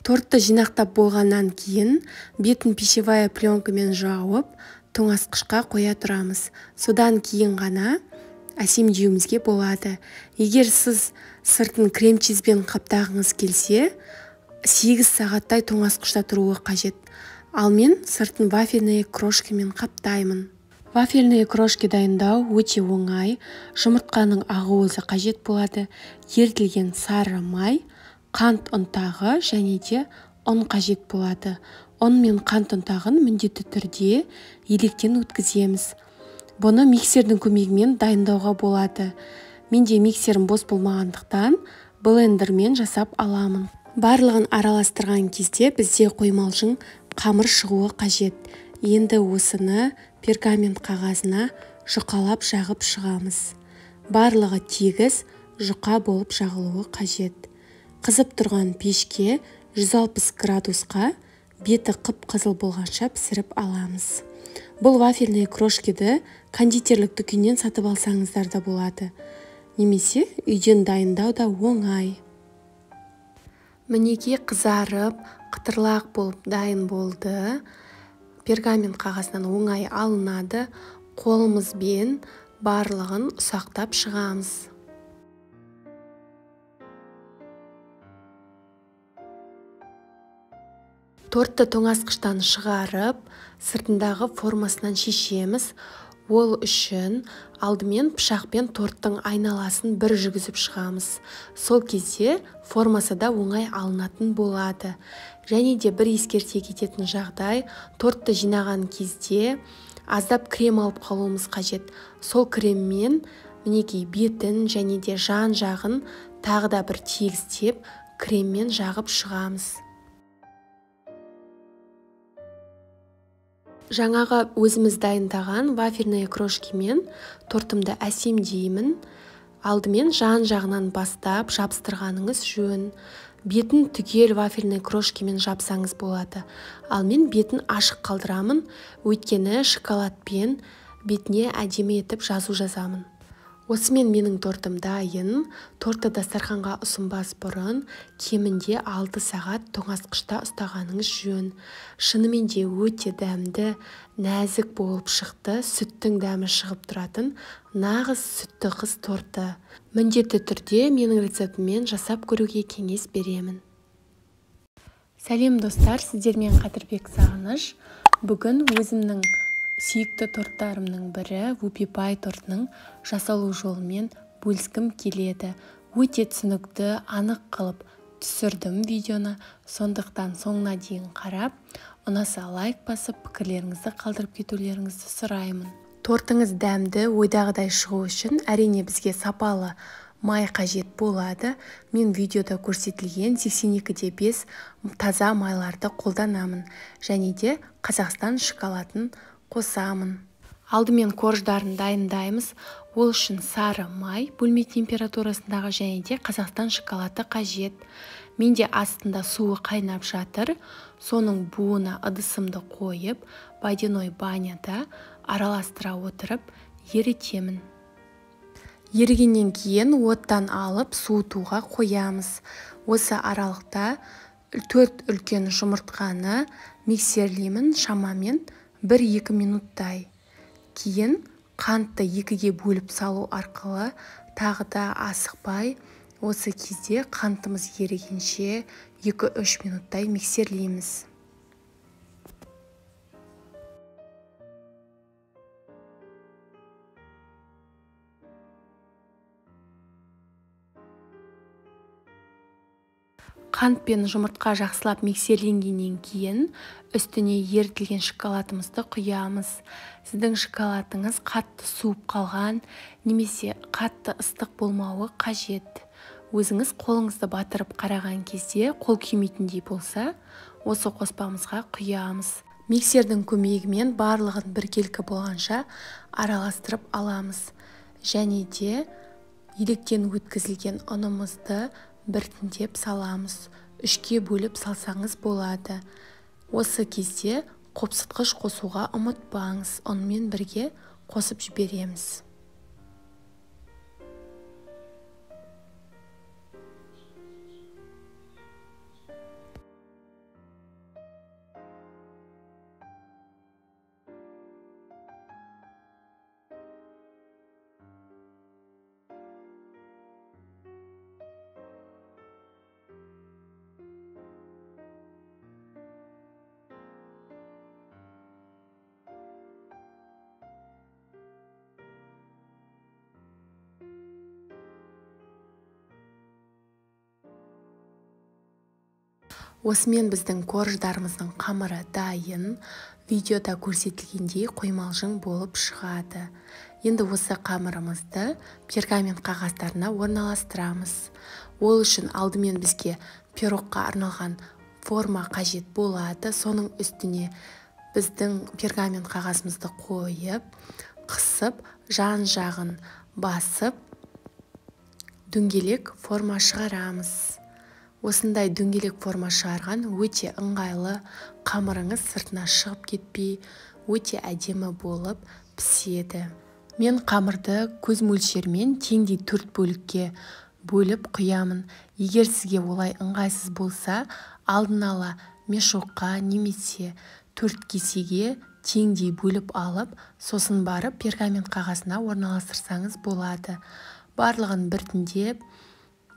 Тортты жинақтап болғаннан кейін бетін пищевая пленкамен жауып, тоңазытқышқа қоя тұрамыз. Содан кейін ғана әсемдеуімізге болады. Егер сіз сыртын крем-чизбен қаптағыңыз келсе, 8 сағаттай тоңазытқышта тұруы қажет. Ал мен сыртын вафельные крошкамен қаптаймын. Вафельные крошки дайындау өте оңай. Жұмыртқаның ақуызы қажет болады, ерітілген сары май, қант ұнтағы және де ұн қажет болады. Ұн мен қант ұнтағын міндетті түрде електен өткіземіз. Бұны миксердің көмегімен дайындауға болады. Менде миксерім бос болмағандықтан блендермен жасап аламын. Барлығын араластырған кезде бізде қоймалжың қамыр шығуы қажет. Енді осыны пергамент қағазына жұқалап жағып шығамыз. Барлығы тегіс жұқа болып жағылуы қажет. Қызып тұрған пешке 160 градусқа беті қып-қызыл болғанша пісіріп аламыз. Бұл вафельные крошкиді кондитерлік дүкеннен сатып алсаңыздар да болады. Немесе үйден дайындау да оңай. Мінекей қызарып, қытырлақ болып дайын болды. Пергамент қағазынан оңай алынады. Қолымызбен барлығын ұсақтап шығамыз. Тортты тоңазытқыштан шығарып, сыртындағы формасынан шешеміз. Ол үшін алдымен пышақпен торттың айналасын бір жүргізіп шығамыз. Сол кезде формасы да оңай алынатын болады. Және де бір ескерте кететін жағдай, тортты жинаған кезде аздап крем алып қалуымыз қажет. Сол креммен мінекей бетін және де жан-жағын тағы да бір тегістеп креммен жағып шығамыз. Жаңағы өзіміз дайындаған вафельные крошкимен тортымды әсемдеймін. Алдымен жан-жағынан бастап жабыстырғаныңыз жөн. Бетін түгел вафельные крошкимен жапсаңыз болады. Ал мен бетін ашық қалдырамын, өйткені шоколадпен бетіне әдемі етіп жазу жазамын. Осымен менің тортым дайын. Тортты дастарханға ұсынбас бұрын кемінде 6 сағат тоңазытқышта ұстағаныңыз жөн. Шынымен де өте дәмді, нәзік болып шықты. Сүттің дәмі шығып тұратын нағыз сүтті қыз торты. Міндетті түрде менің рецептіммен жасап көруге кеңес беремін. Сәлем достар, сіздермен Қадірбек Сағыныш. Бүгін өзімнің сүйікті торттарымның бірі вупи пай тортының жасалу жолымен бөліскім келеді. Өте түсінікті, анық қылып түсірдім видеоны, сондықтан соңына дейін қарап, ұнаса лайк басып, пікірлеріңізді қалдырып кетулеріңізді сұраймын. Тортыңыз дәмді, ойдағыдай шығу үшін әрине бізге сапалы май қажет болады. Мен видеода көрсетілген 82,5 таза майларды қолданамын және де Қазақстан шоколадын қосамын. Алдымен корждарын дайындаймыз. Ол үшін сары май бөлме температурасындағы және де Қазақстан шоколады қажет. Менде астында суы қайнап жатыр. Соның буына ыдысымды қойып, водяной баняда араластыра отырып ерітемін. Ерігеннен кейін оттан алып суытуға қоямыз. Осы аралықта 4 үлкен жұмыртқаны миксерлеймін шамамен 1-2 минуттай. Кейін қантты 2-ге бөліп салу арқылы тағы да асықпай, осы кезде қантымыз ерігенше 2-3 минуттай миксерлейміз. Қант пен жұмыртқа жақсылап миксерленгеннен кейін үстіне ерітілген шоколадымызды құямыз. Сіздің шоколадыңыз қатты суып қалған немесе қатты ыстық болмауы қажет. Өзіңіз қолыңызды батырып қараған кезде қол күймейтіндей болса, осы қоспамызға құямыз. Миксердің көмегімен барлығын біркелкі болғанша араластырып аламыз. Және де електен өткізілген ұнымызды біртіндеп саламыз. 3-ке бөліп салсаңыз болады. Осы кезде қопсытқыш қосуға ұмытпаңыз. Ұнмен бірге қосып жібереміз. Осымен біздің корждарымыздың қамыры дайын. Видеода көрсетілгендей қоймалжың болып шығады. Енді осы қамырымызды пергамент қағаздарына орналастырамыз. Ол үшін алдымен бізге пирогқа арналған форма қажет болады. Соның үстіне біздің пергамент қағазымызды қойып, қысып, жан-жағын басып, дөңгелек форма шығарамыз. Осындай дөңгелек форма шығарған өте ыңғайлы, қамырыңыз сыртына шығып кетпей, өте әдемі болып піседі. Мен қамырды көз мөлшерімен теңдей 4 бөлікке бөліп құямын. Егер сізге олай ыңғайсыз болса, алдын ала мешокқа немесе 4 кесеге теңдей бөліп алып, сосын барып пергамент қағазына орналастырсаңыз болады. Барлығын біртіндеп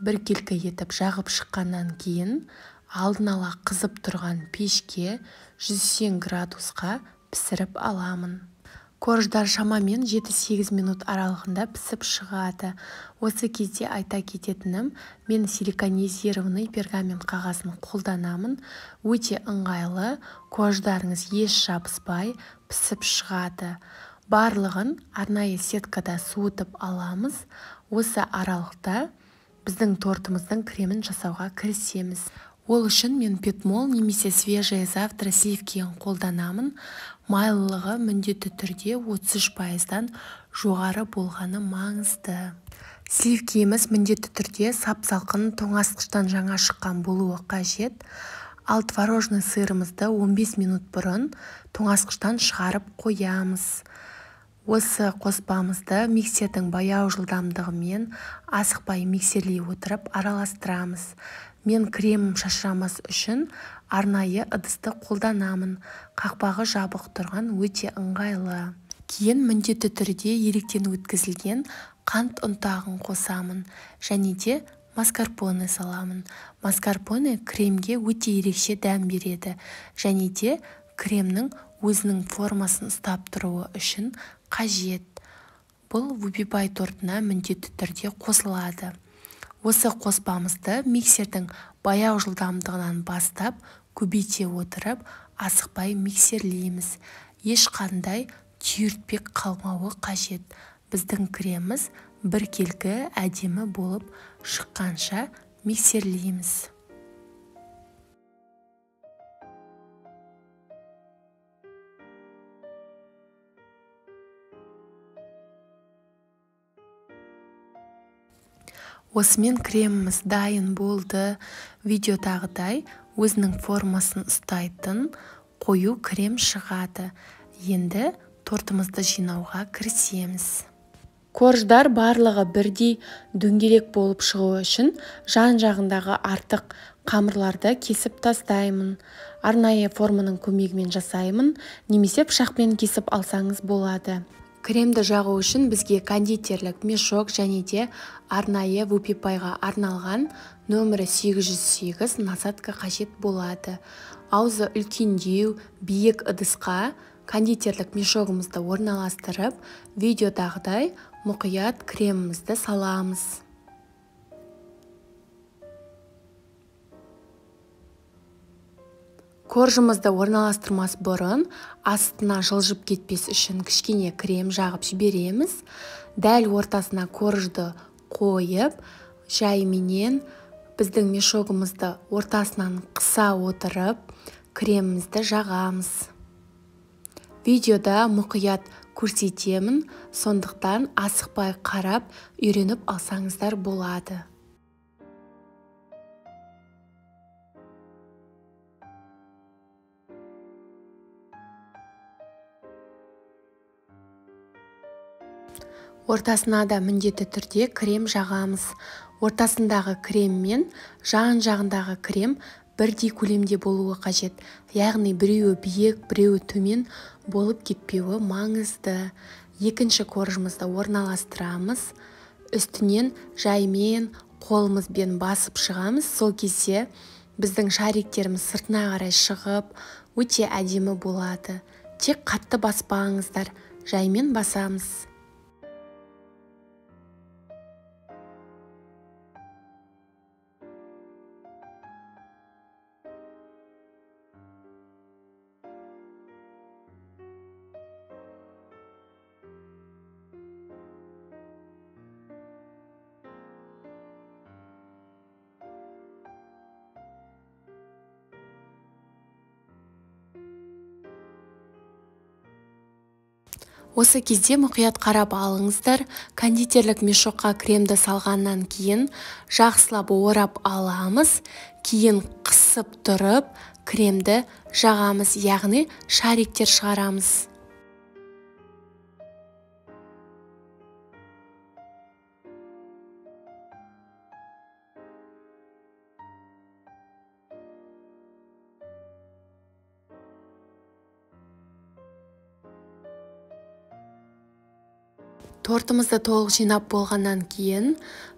біркелкі етіп жағып шыққаннан кейін алдын ала қызып тұрған пешке 180 градусқа пісіріп аламын. Корждар шамамен 7-8 минут аралығында пісіп шығады. Осы кезде айта кететінім, мен силиконизированный пергамент қағазын қолданамын. Өте ыңғайлы, корждарыңыз еш жабыспай пісіп шығады. Барлығын арнайы сеткада суытып аламыз. Осы аралықта біздің тортымыздың кремін жасауға кірісеміз. Ол үшін мен Петмол немесе Свежее завтра сливкиін қолданамын. Майлылығы міндетті түрде 33%-дан жоғары болғаны маңызды. Сливкиіміз міндетті түрде сап-салқын тоңазытқыштан жаңа шыққан болуы қажет. Ал творожный сырымызды 15 минут бұрын тоңазытқыштан шығарып қоямыз. Осы қоспамызды миксердің баяу жылдамдығымен асықпай миксерлей отырып араластырамыз. Мен кремім шашырамас үшін арнайы ыдысты қолданамын. Қақпағы жабық тұрған өте ыңғайлы. Кейін міндетті түрде електен өткізілген қант ұнтағын қосамын және де маскарпоне саламын. Маскарпоне кремге өте ерекше дәм береді және де кремнің өзінің формасын ұстап тұруы үшін қажет. Бұл вупи пай тортына міндетті түрде қосылады. Осы қоспамызды миксердің баяу жылдамдығынан бастап көбейте отырып, асықпай миксерлейміз. Ешқандай түйіртпек қалмауы қажет. Біздің креміміз біркелкі әдемі болып шыққанша миксерлейміз. Осымен креміміз дайын болды. Видеодағыдай өзінің формасын ұстайтын қою крем шығады. Енді тортымызды жинауға кірісеміз. Корждар барлығы бірдей дөңгелек болып шығуы үшін жан-жағындағы артық қамырларды кесіп тастаймын. Арнайы форманың көмегімен жасаймын, немесе пышақпен кесіп алсаңыз болады. Кремді жағу үшін бізге кондитерлік мешок және де арнайы вупи пайға арналған нөмірі 808 насадка қажет болады. Аузы үлкендеу биік ыдысқа кондитерлік мешогымызды орналастырып, видеодағыдай мұқият кремімізді саламыз. Коржымызды орналастырмас бұрын астына жылжып кетпес үшін кішкене крем жағып жібереміз. Дәл ортасына коржды қойып, жайменен біздің мешогымызды ортасынан қыса отырып, кремімізді жағамыз. Видеода мұқият көрсетемін, сондықтан асықпай қарап, үйреніп алсаңыздар болады. Ортасына да міндетті түрде крем жағамыз. Ортасындағы крем мен жан-жағындағы крем бірдей көлемде болуы қажет. Яғни біреуі биік, біреуі төмен болып кетпеуі маңызды. Екінші коржымызды орналастырамыз. Үстінен жаймен қолымызбен басып шығамыз. Сол кезде біздің шариктеріміз сыртына қарай шығып, өте әдемі болады. Тек қатты баспаңыздар, жаймен басамыз. Осы кезде мұқият қарап алыңыздар. Кондитерлік мешокқа кремді салғаннан кейін жақсылап орап аламыз. Кейін қысып тұрып кремді жағамыз, яғни шариктер шығарамыз. Тортымызды толық жинап болғаннан кейін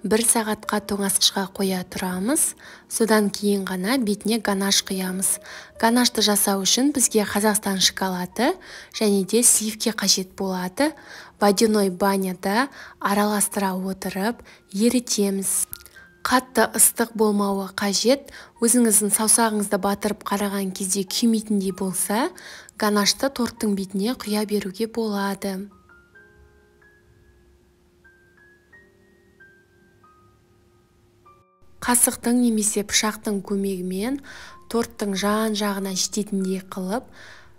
1 сағатқа тоңазытқышқа қоя тұрамыз. Содан кейін ғана бетіне ганаш құямыз. Ганашты жасау үшін бізге Қазақстан шоколады және де сливки қажет болады. Водяной баняда араластыра отырып ерітеміз. Қатты ыстық болмауы қажет. Өзіңіздің саусағыңызды батырып қараған кезде күймейтіндей болса, ганашты торттың бетіне құя беруге болады. Қасықтың немесе пышақтың көмегімен торттың жан-жағына жететіндей қылып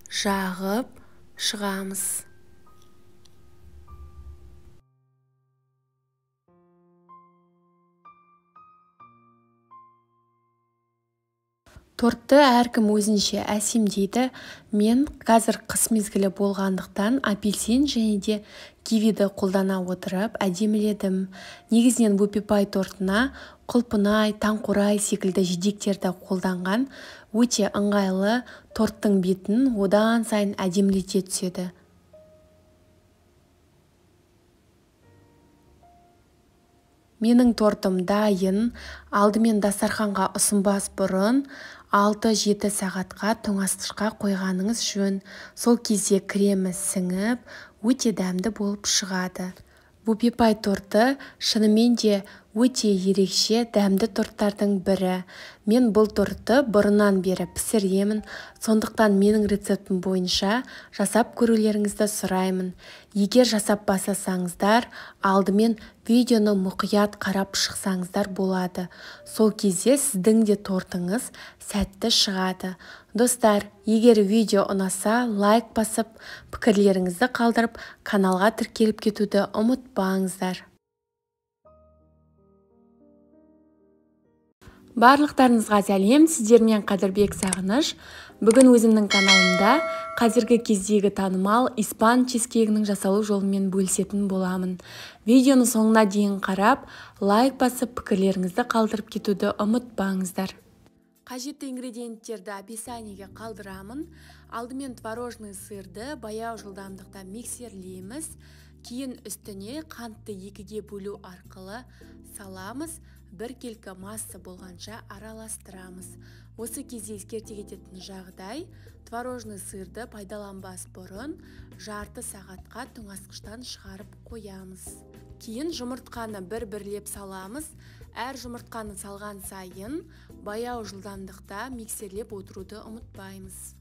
жағып шығамыз. Тортты әркім өзінше әсемдейді. Мен қазір қыс мезгілі болғандықтан апельсин және де кивиді қолдана отырып әдеміледім. Негізінен вупи пай тортына құлпынай, таңқурай секілді жидектерді қолданған өте ыңғайлы, торттың бетін одан сайын әдемілете түседі. Менің тортым дайын. Алдымен дастарханға ұсынбас бұрын 6-7 сағатқа тоңазытқышқа қойғаныңыз жөн. Сол кезде кремі сіңіп, өте дәмді болып шығады. Вупи пай торты шынымен де өте ерекше дәмді торттардың бірі. Мен бұл тортты бұрыннан бері пісіремін, сондықтан менің рецептім бойынша жасап көрулеріңізді сұраймын. Егер жасап бастасаңыздар, алдымен видеоны мұқият қарап шықсаңыздар болады. Сол кезде сіздің де тортыңыз сәтті шығады. Достар, егер видео ұнаса, лайк басып, пікірлеріңізді қалдырып, каналға тіркеліп кетуді ұмытпаңыздар. Барлықтарыңызға сәлем, сіздермен Қадырбек Сағыныш. Бүгін өзімнің каналымда қазіргі кездегі танымал испан чизкейгінің жасалу жолымен бөлісетін боламын. Видеоны соңына дейін қарап, лайк басып, пікірлеріңізді қалдырып кетуді ұмытпаңыздар. Қажетті ингредиенттерді описаниеге қалдырамын. Алдымен творожный сырды баяу жылдамдықта миксерлейміз. Кейін үстіне қантты 2-ге бөлу арқылы саламыз. Біркелкі масса болғанша араластырамыз. Осы кезде ескерте кететін жағдай, творожный сырды пайдаланбас бұрын жарты сағатқа тоңазытқыштан шығарып қоямыз. Кейін жұмыртқаны бір-бірлеп саламыз. Әр жұмыртқаны салған сайын баяу жылдамдықта миксерлеп отыруды ұмытпаймыз.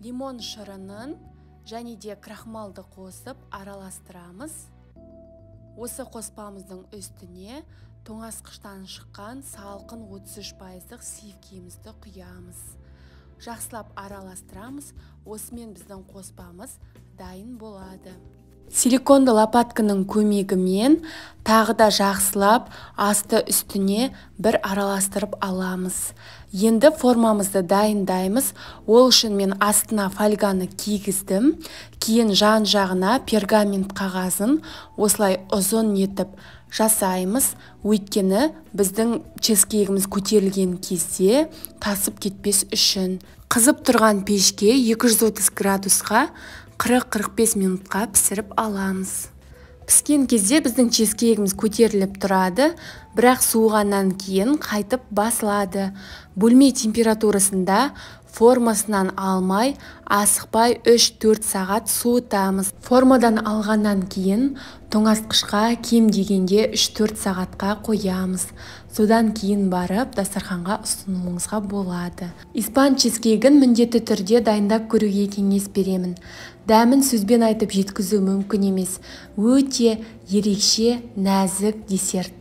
Лимон шырынын және де крахмалды қосып араластырамыз. Осы қоспамыздың үстіне тоңазытқыштан шыққан салқын 33%-лық сливкемізді құямыз. Жақсылап араластырамыз. Осымен біздің қоспамыз дайын болады. Силиконды лопатканың көмегімен тағы да жақсылап асты үстіне бір араластырып аламыз. Енді формамызды дайындаймыз. Ол үшін мен астына фольганы кигіздім. Кейін жан-жағына пергамент қағазын осылай ұзын етіп жасаймыз. Өйткені біздің чизкейгіміз көтерілген кезде тасып кетпес үшін. Қызып тұрған пешке 230 градусқа 40-45 минутқа пісіріп аламыз. Піскен кезде біздің чизкейгіміз көтеріліп тұрады, бірақ суығаннан кейін қайтып басылады. Бөлме температурасында формасынан алмай, асықпай 3-4 сағат суытамыз. Формадан алғаннан кейін тоңазытқышқа кем дегенде 3-4 сағатқа қоямыз. Содан кейін барып дастарханға ұсынуыңызға болады. Испан чизкейгін міндетті түрде дайындап көруге кеңес беремін. Дәмін сөзбен айтып жеткізу мүмкін емес. Өте ерекше, нәзік десерт.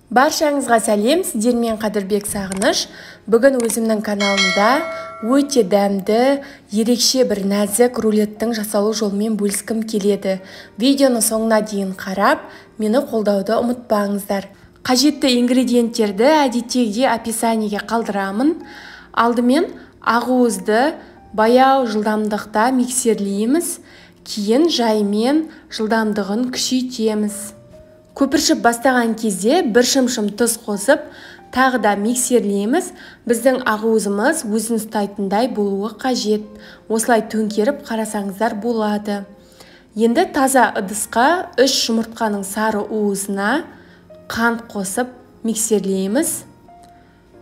Баршаңызға сәлем, сіздермен Қадырбек Сағыныш. Бүгін өзімнің каналымда өте дәмді, ерекше бір нәзік рулеттің жасалу жолымен бөліскім келеді. Видеоны соңына дейін қарап, мені қолдауды ұмытпаңыздар. Қажетті ингредиенттерді әдеттегідей описаниеге қалдырамын. Алдымен ақуызды баяу жылдамдықта миксерлейміз, кейін жаймен жылдамдығын күшейтеміз. Көпіршіп бастаған кезде бір шымшым тұз қосып, тағы да миксерлейміз. Біздің ақуызымыз өзін ұстайтындай болуы қажет. Осылай төңкеріп қарасаңыздар болады. Енді таза ыдысқа 3 жұмыртқаның сары уызына қант қосып миксерлейміз.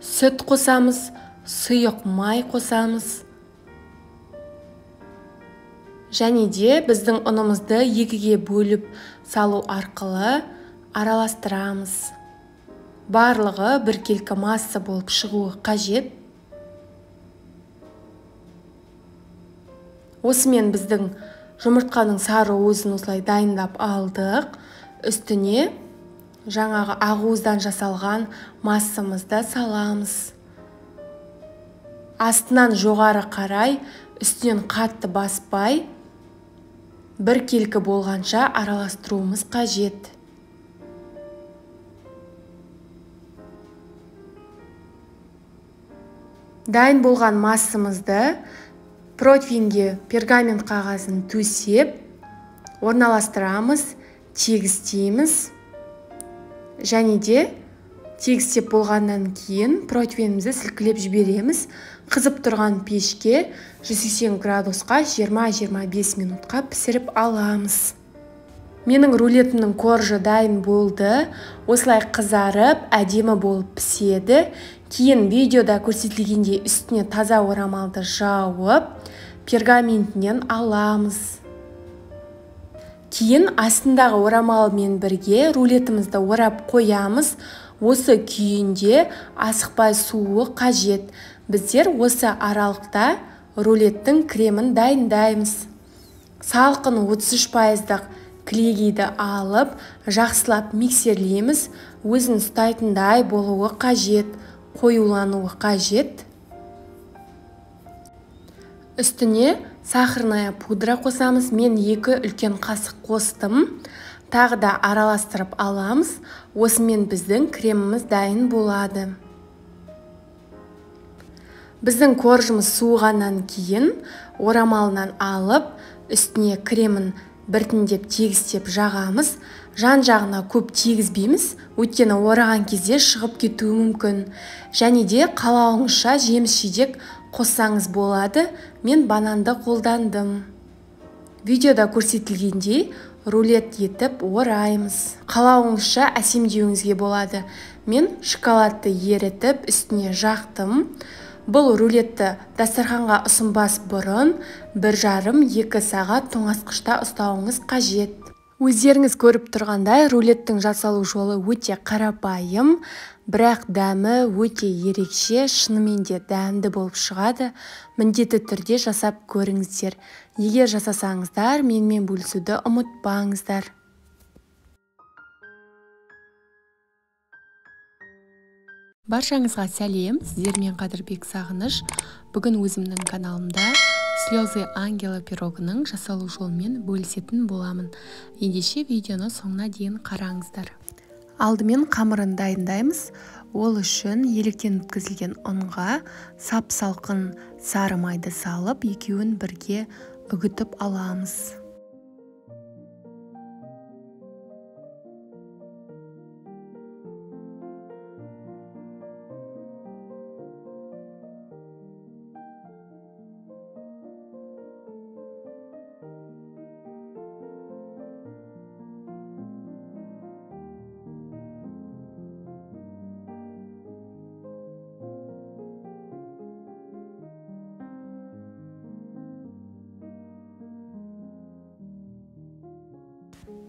Сүт қосамыз, сұйық май қосамыз. Және де біздің ұнымызды 2-ге бөліп салу арқылы араластырамыз. Барлығы біркелкі масса болып шығуы қажет. Осымен біздің жұмыртқаның сары уызын осылай дайындап алдық. Үстіне жаңағы ақуыздан жасалған массамызды саламыз. Астынан жоғары қарай, үстінен қатты баспай, біркелкі болғанша араластыруымыз қажет. Дайын болған массамызды противеньге пергамент қағазын төсеп, орналастырамыз, тегістейміз. Және де тегістеп болғаннан кейін противенімізді сілкілеп жібереміз. Қызып тұрған пешке 180 градусқа 20-25 минутқа пісіріп аламыз. Менің рулетімнің коржы дайын болды. Осылай қызарып, әдемі болып піседі. Кейін видеода көрсетілгендей үстіне таза орамалды жауып, пергаментінен аламыз. Кейін астындағы орамалмен бірге рулетімізді орап қоямыз. Осы күйінде асықпай суы қажет. Біздер осы аралықта рулеттің кремін дайындаймыз. Салқын 33%-дық кілегейді алып, жақсылап миксерлейміз. Өзін ұстайтындай болуы қажет, қоюлануы қажет. Үстіне сахарная пудра қосамыз. Мен 2 үлкен қасық қостым. Тағы да араластырып аламыз. Осымен біздің креміміз дайын болады. Біздің коржымыз суығаннан кейін орамалынан алып, үстіне кремін біртіндеп тегістеп жағамыз. Жан-жағына көп тегізбейміз, өйткені ораған кезде шығып кетуі мүмкін. Және де қалауыңызша жеміс-жидек қоссаңыз болады. Мен бананды қолдандым. Видеода көрсетілгендей рулет етіп ораймыз. Қалауыңызша әсемдеуіңізге болады. Мен шоколадты ерітіп үстіне жақтым. Бұл рулетті дастарханға ұсынбас бұрын 1,5-2 сағат тоңазытқышта ұстауыңыз қажет. Өздеріңіз көріп тұрғандай, рулеттің жасалу жолы өте қарапайым, бірақ дәмі өте ерекше, шынымен де дәмді болып шығады. Міндетті түрде жасап көріңіздер. Егер жасасаңыздар, менімен бөлісуді ұмытпаңыздар. Баршаңызға сәлем, сіздермен Қадырбек Сағыныш. Бүгін өзімнің каналымда Слезы ангела пирогының жасалу жолымен бөлісетін боламын. Ендеше видеоны соңына дейін қараңыздар. Алдымен қамырын дайындаймыз. Ол үшін електен өткізілген ұнға сап-салқын сары майды салып, екеуін бірге үгітіп аламыз.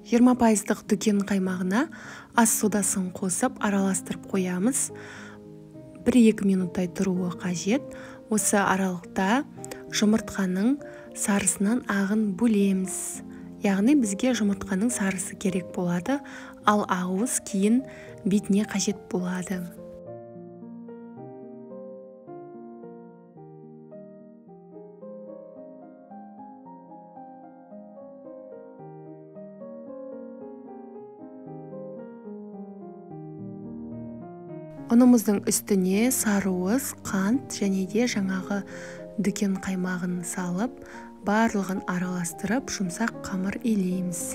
Жиырма пайыздық дүкен қаймағына ас содасын қосып араластырып қоямыз. 1-2 минуттай тұруы қажет. Осы аралықта жұмыртқаның сарысынан ағын бөлеміз. Яғни бізге жұмыртқаның сарысы керек болады. Ал ақуыз кейін бетіне қажет болады. Ұнымыздың үстіне сарыуыз, қант және де жаңағы дүкен қаймағын салып, барлығын араластырып, жұмсақ қамыр илейміз.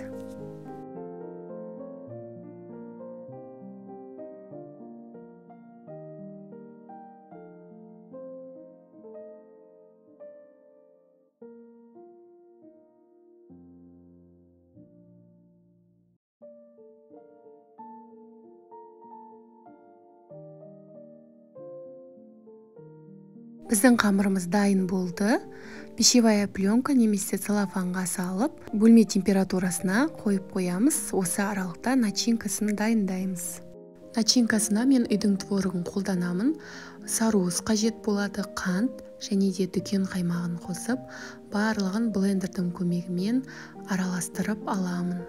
Біздің қамырымыз дайын болды. Пищевая пленка немесе целлофанға салып, бөлме температурасына қойып қоямыз. Осы аралықта начинкасын дайындаймыз. Начинкасына мен үйдің творогын қолданамын. Сарыуыз қажет болады, қант және де дүкен қаймағын қосып, барлығын блендердің көмегімен араластырып аламын.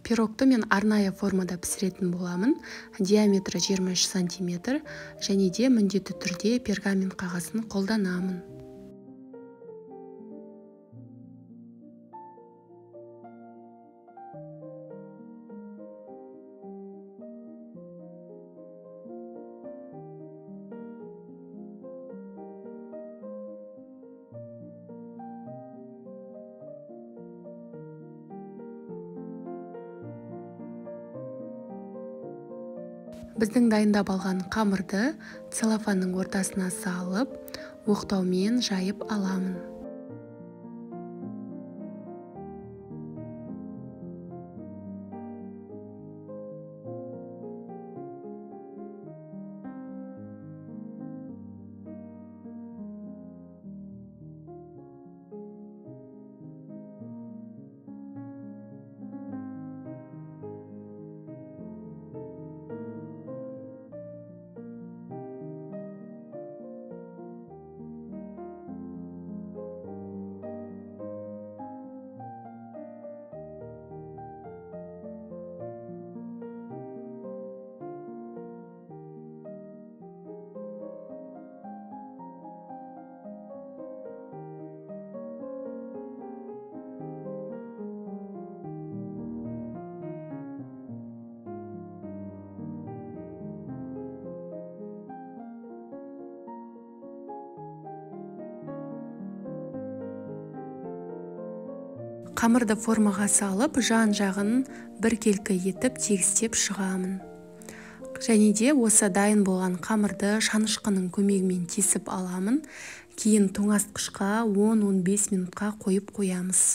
Пирогты мен арнайы формада пісіретін боламын. Диаметрі 23 сантиметр және де міндетті түрде пергамент қағазын қолданамын. Біздің дайындап алған қамырды целлофанның ортасына салып, оқтаумен жайып аламын. Қамырды формаға салып, жан-жағын біркелкі етіп тегістеп шығамын. Және де осы дайын болған қамырды шанышқының көмегімен тесіп аламын. Кейін тоңазытқышқа 10-15 минутқа қойып қоямыз.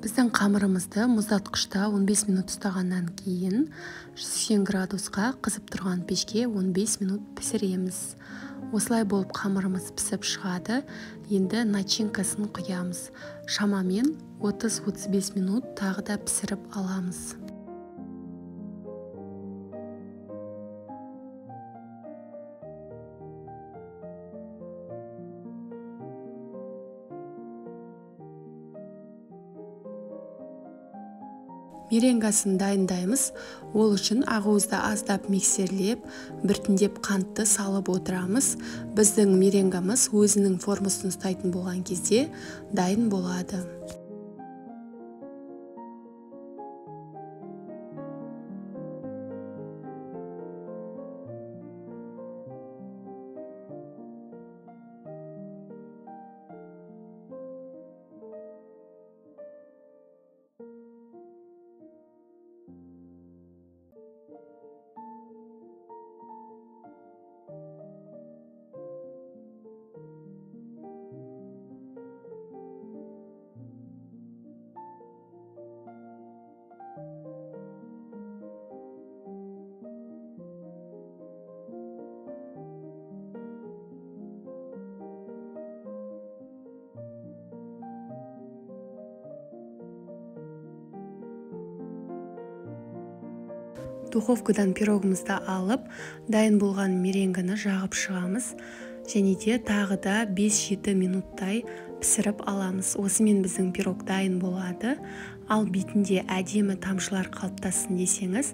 Біздің қамырымызды мұздатқышта 15 минут ұстағаннан кейін 180 градусқа қызып тұрған пешке 15 минут пісіреміз. Осылай болып қамырымыз пісіп шығады. Енді начинкасын құямыз. Шамамен 30-35 минут тағы да пісіріп аламыз. Меренгасын дайындаймыз. Ол үшін ақуызды аздап миксерлеп, біртіндеп қантты салып отырамыз. Біздің меренгамыз өзінің формасын ұстайтын болған кезде дайын болады. Духовкадан пирогымызды алып, дайын болған меренгіні жағып шығамыз. Және де тағы да 5-7 минуттай пісіріп аламыз. Осымен біздің пирог дайын болады. Ал бетінде әдемі тамшылар қалыптассын десеңіз,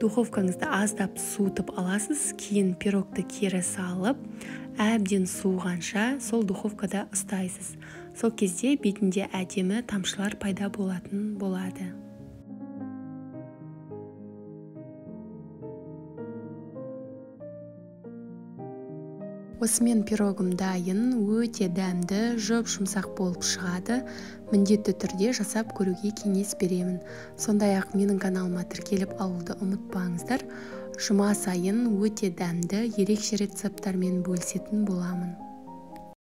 духовкаңызды аздап суытып аласыз. Кейін пирогты кері салып, әбден суығанша сол духовкада ұстайсыз. Сол кезде бетінде әдемі тамшылар пайда болатын болады. Осымен пирогым дайын, өте дәмді, жұп-жұмсақ болып шығады. Міндетті түрде жасап көруге кеңес беремін. Сондай-ақ менің каналыма тіркеліп алуды ұмытпаңыздар. Жұма сайын өте дәмді, ерекше рецепттармен бөлісетін боламын.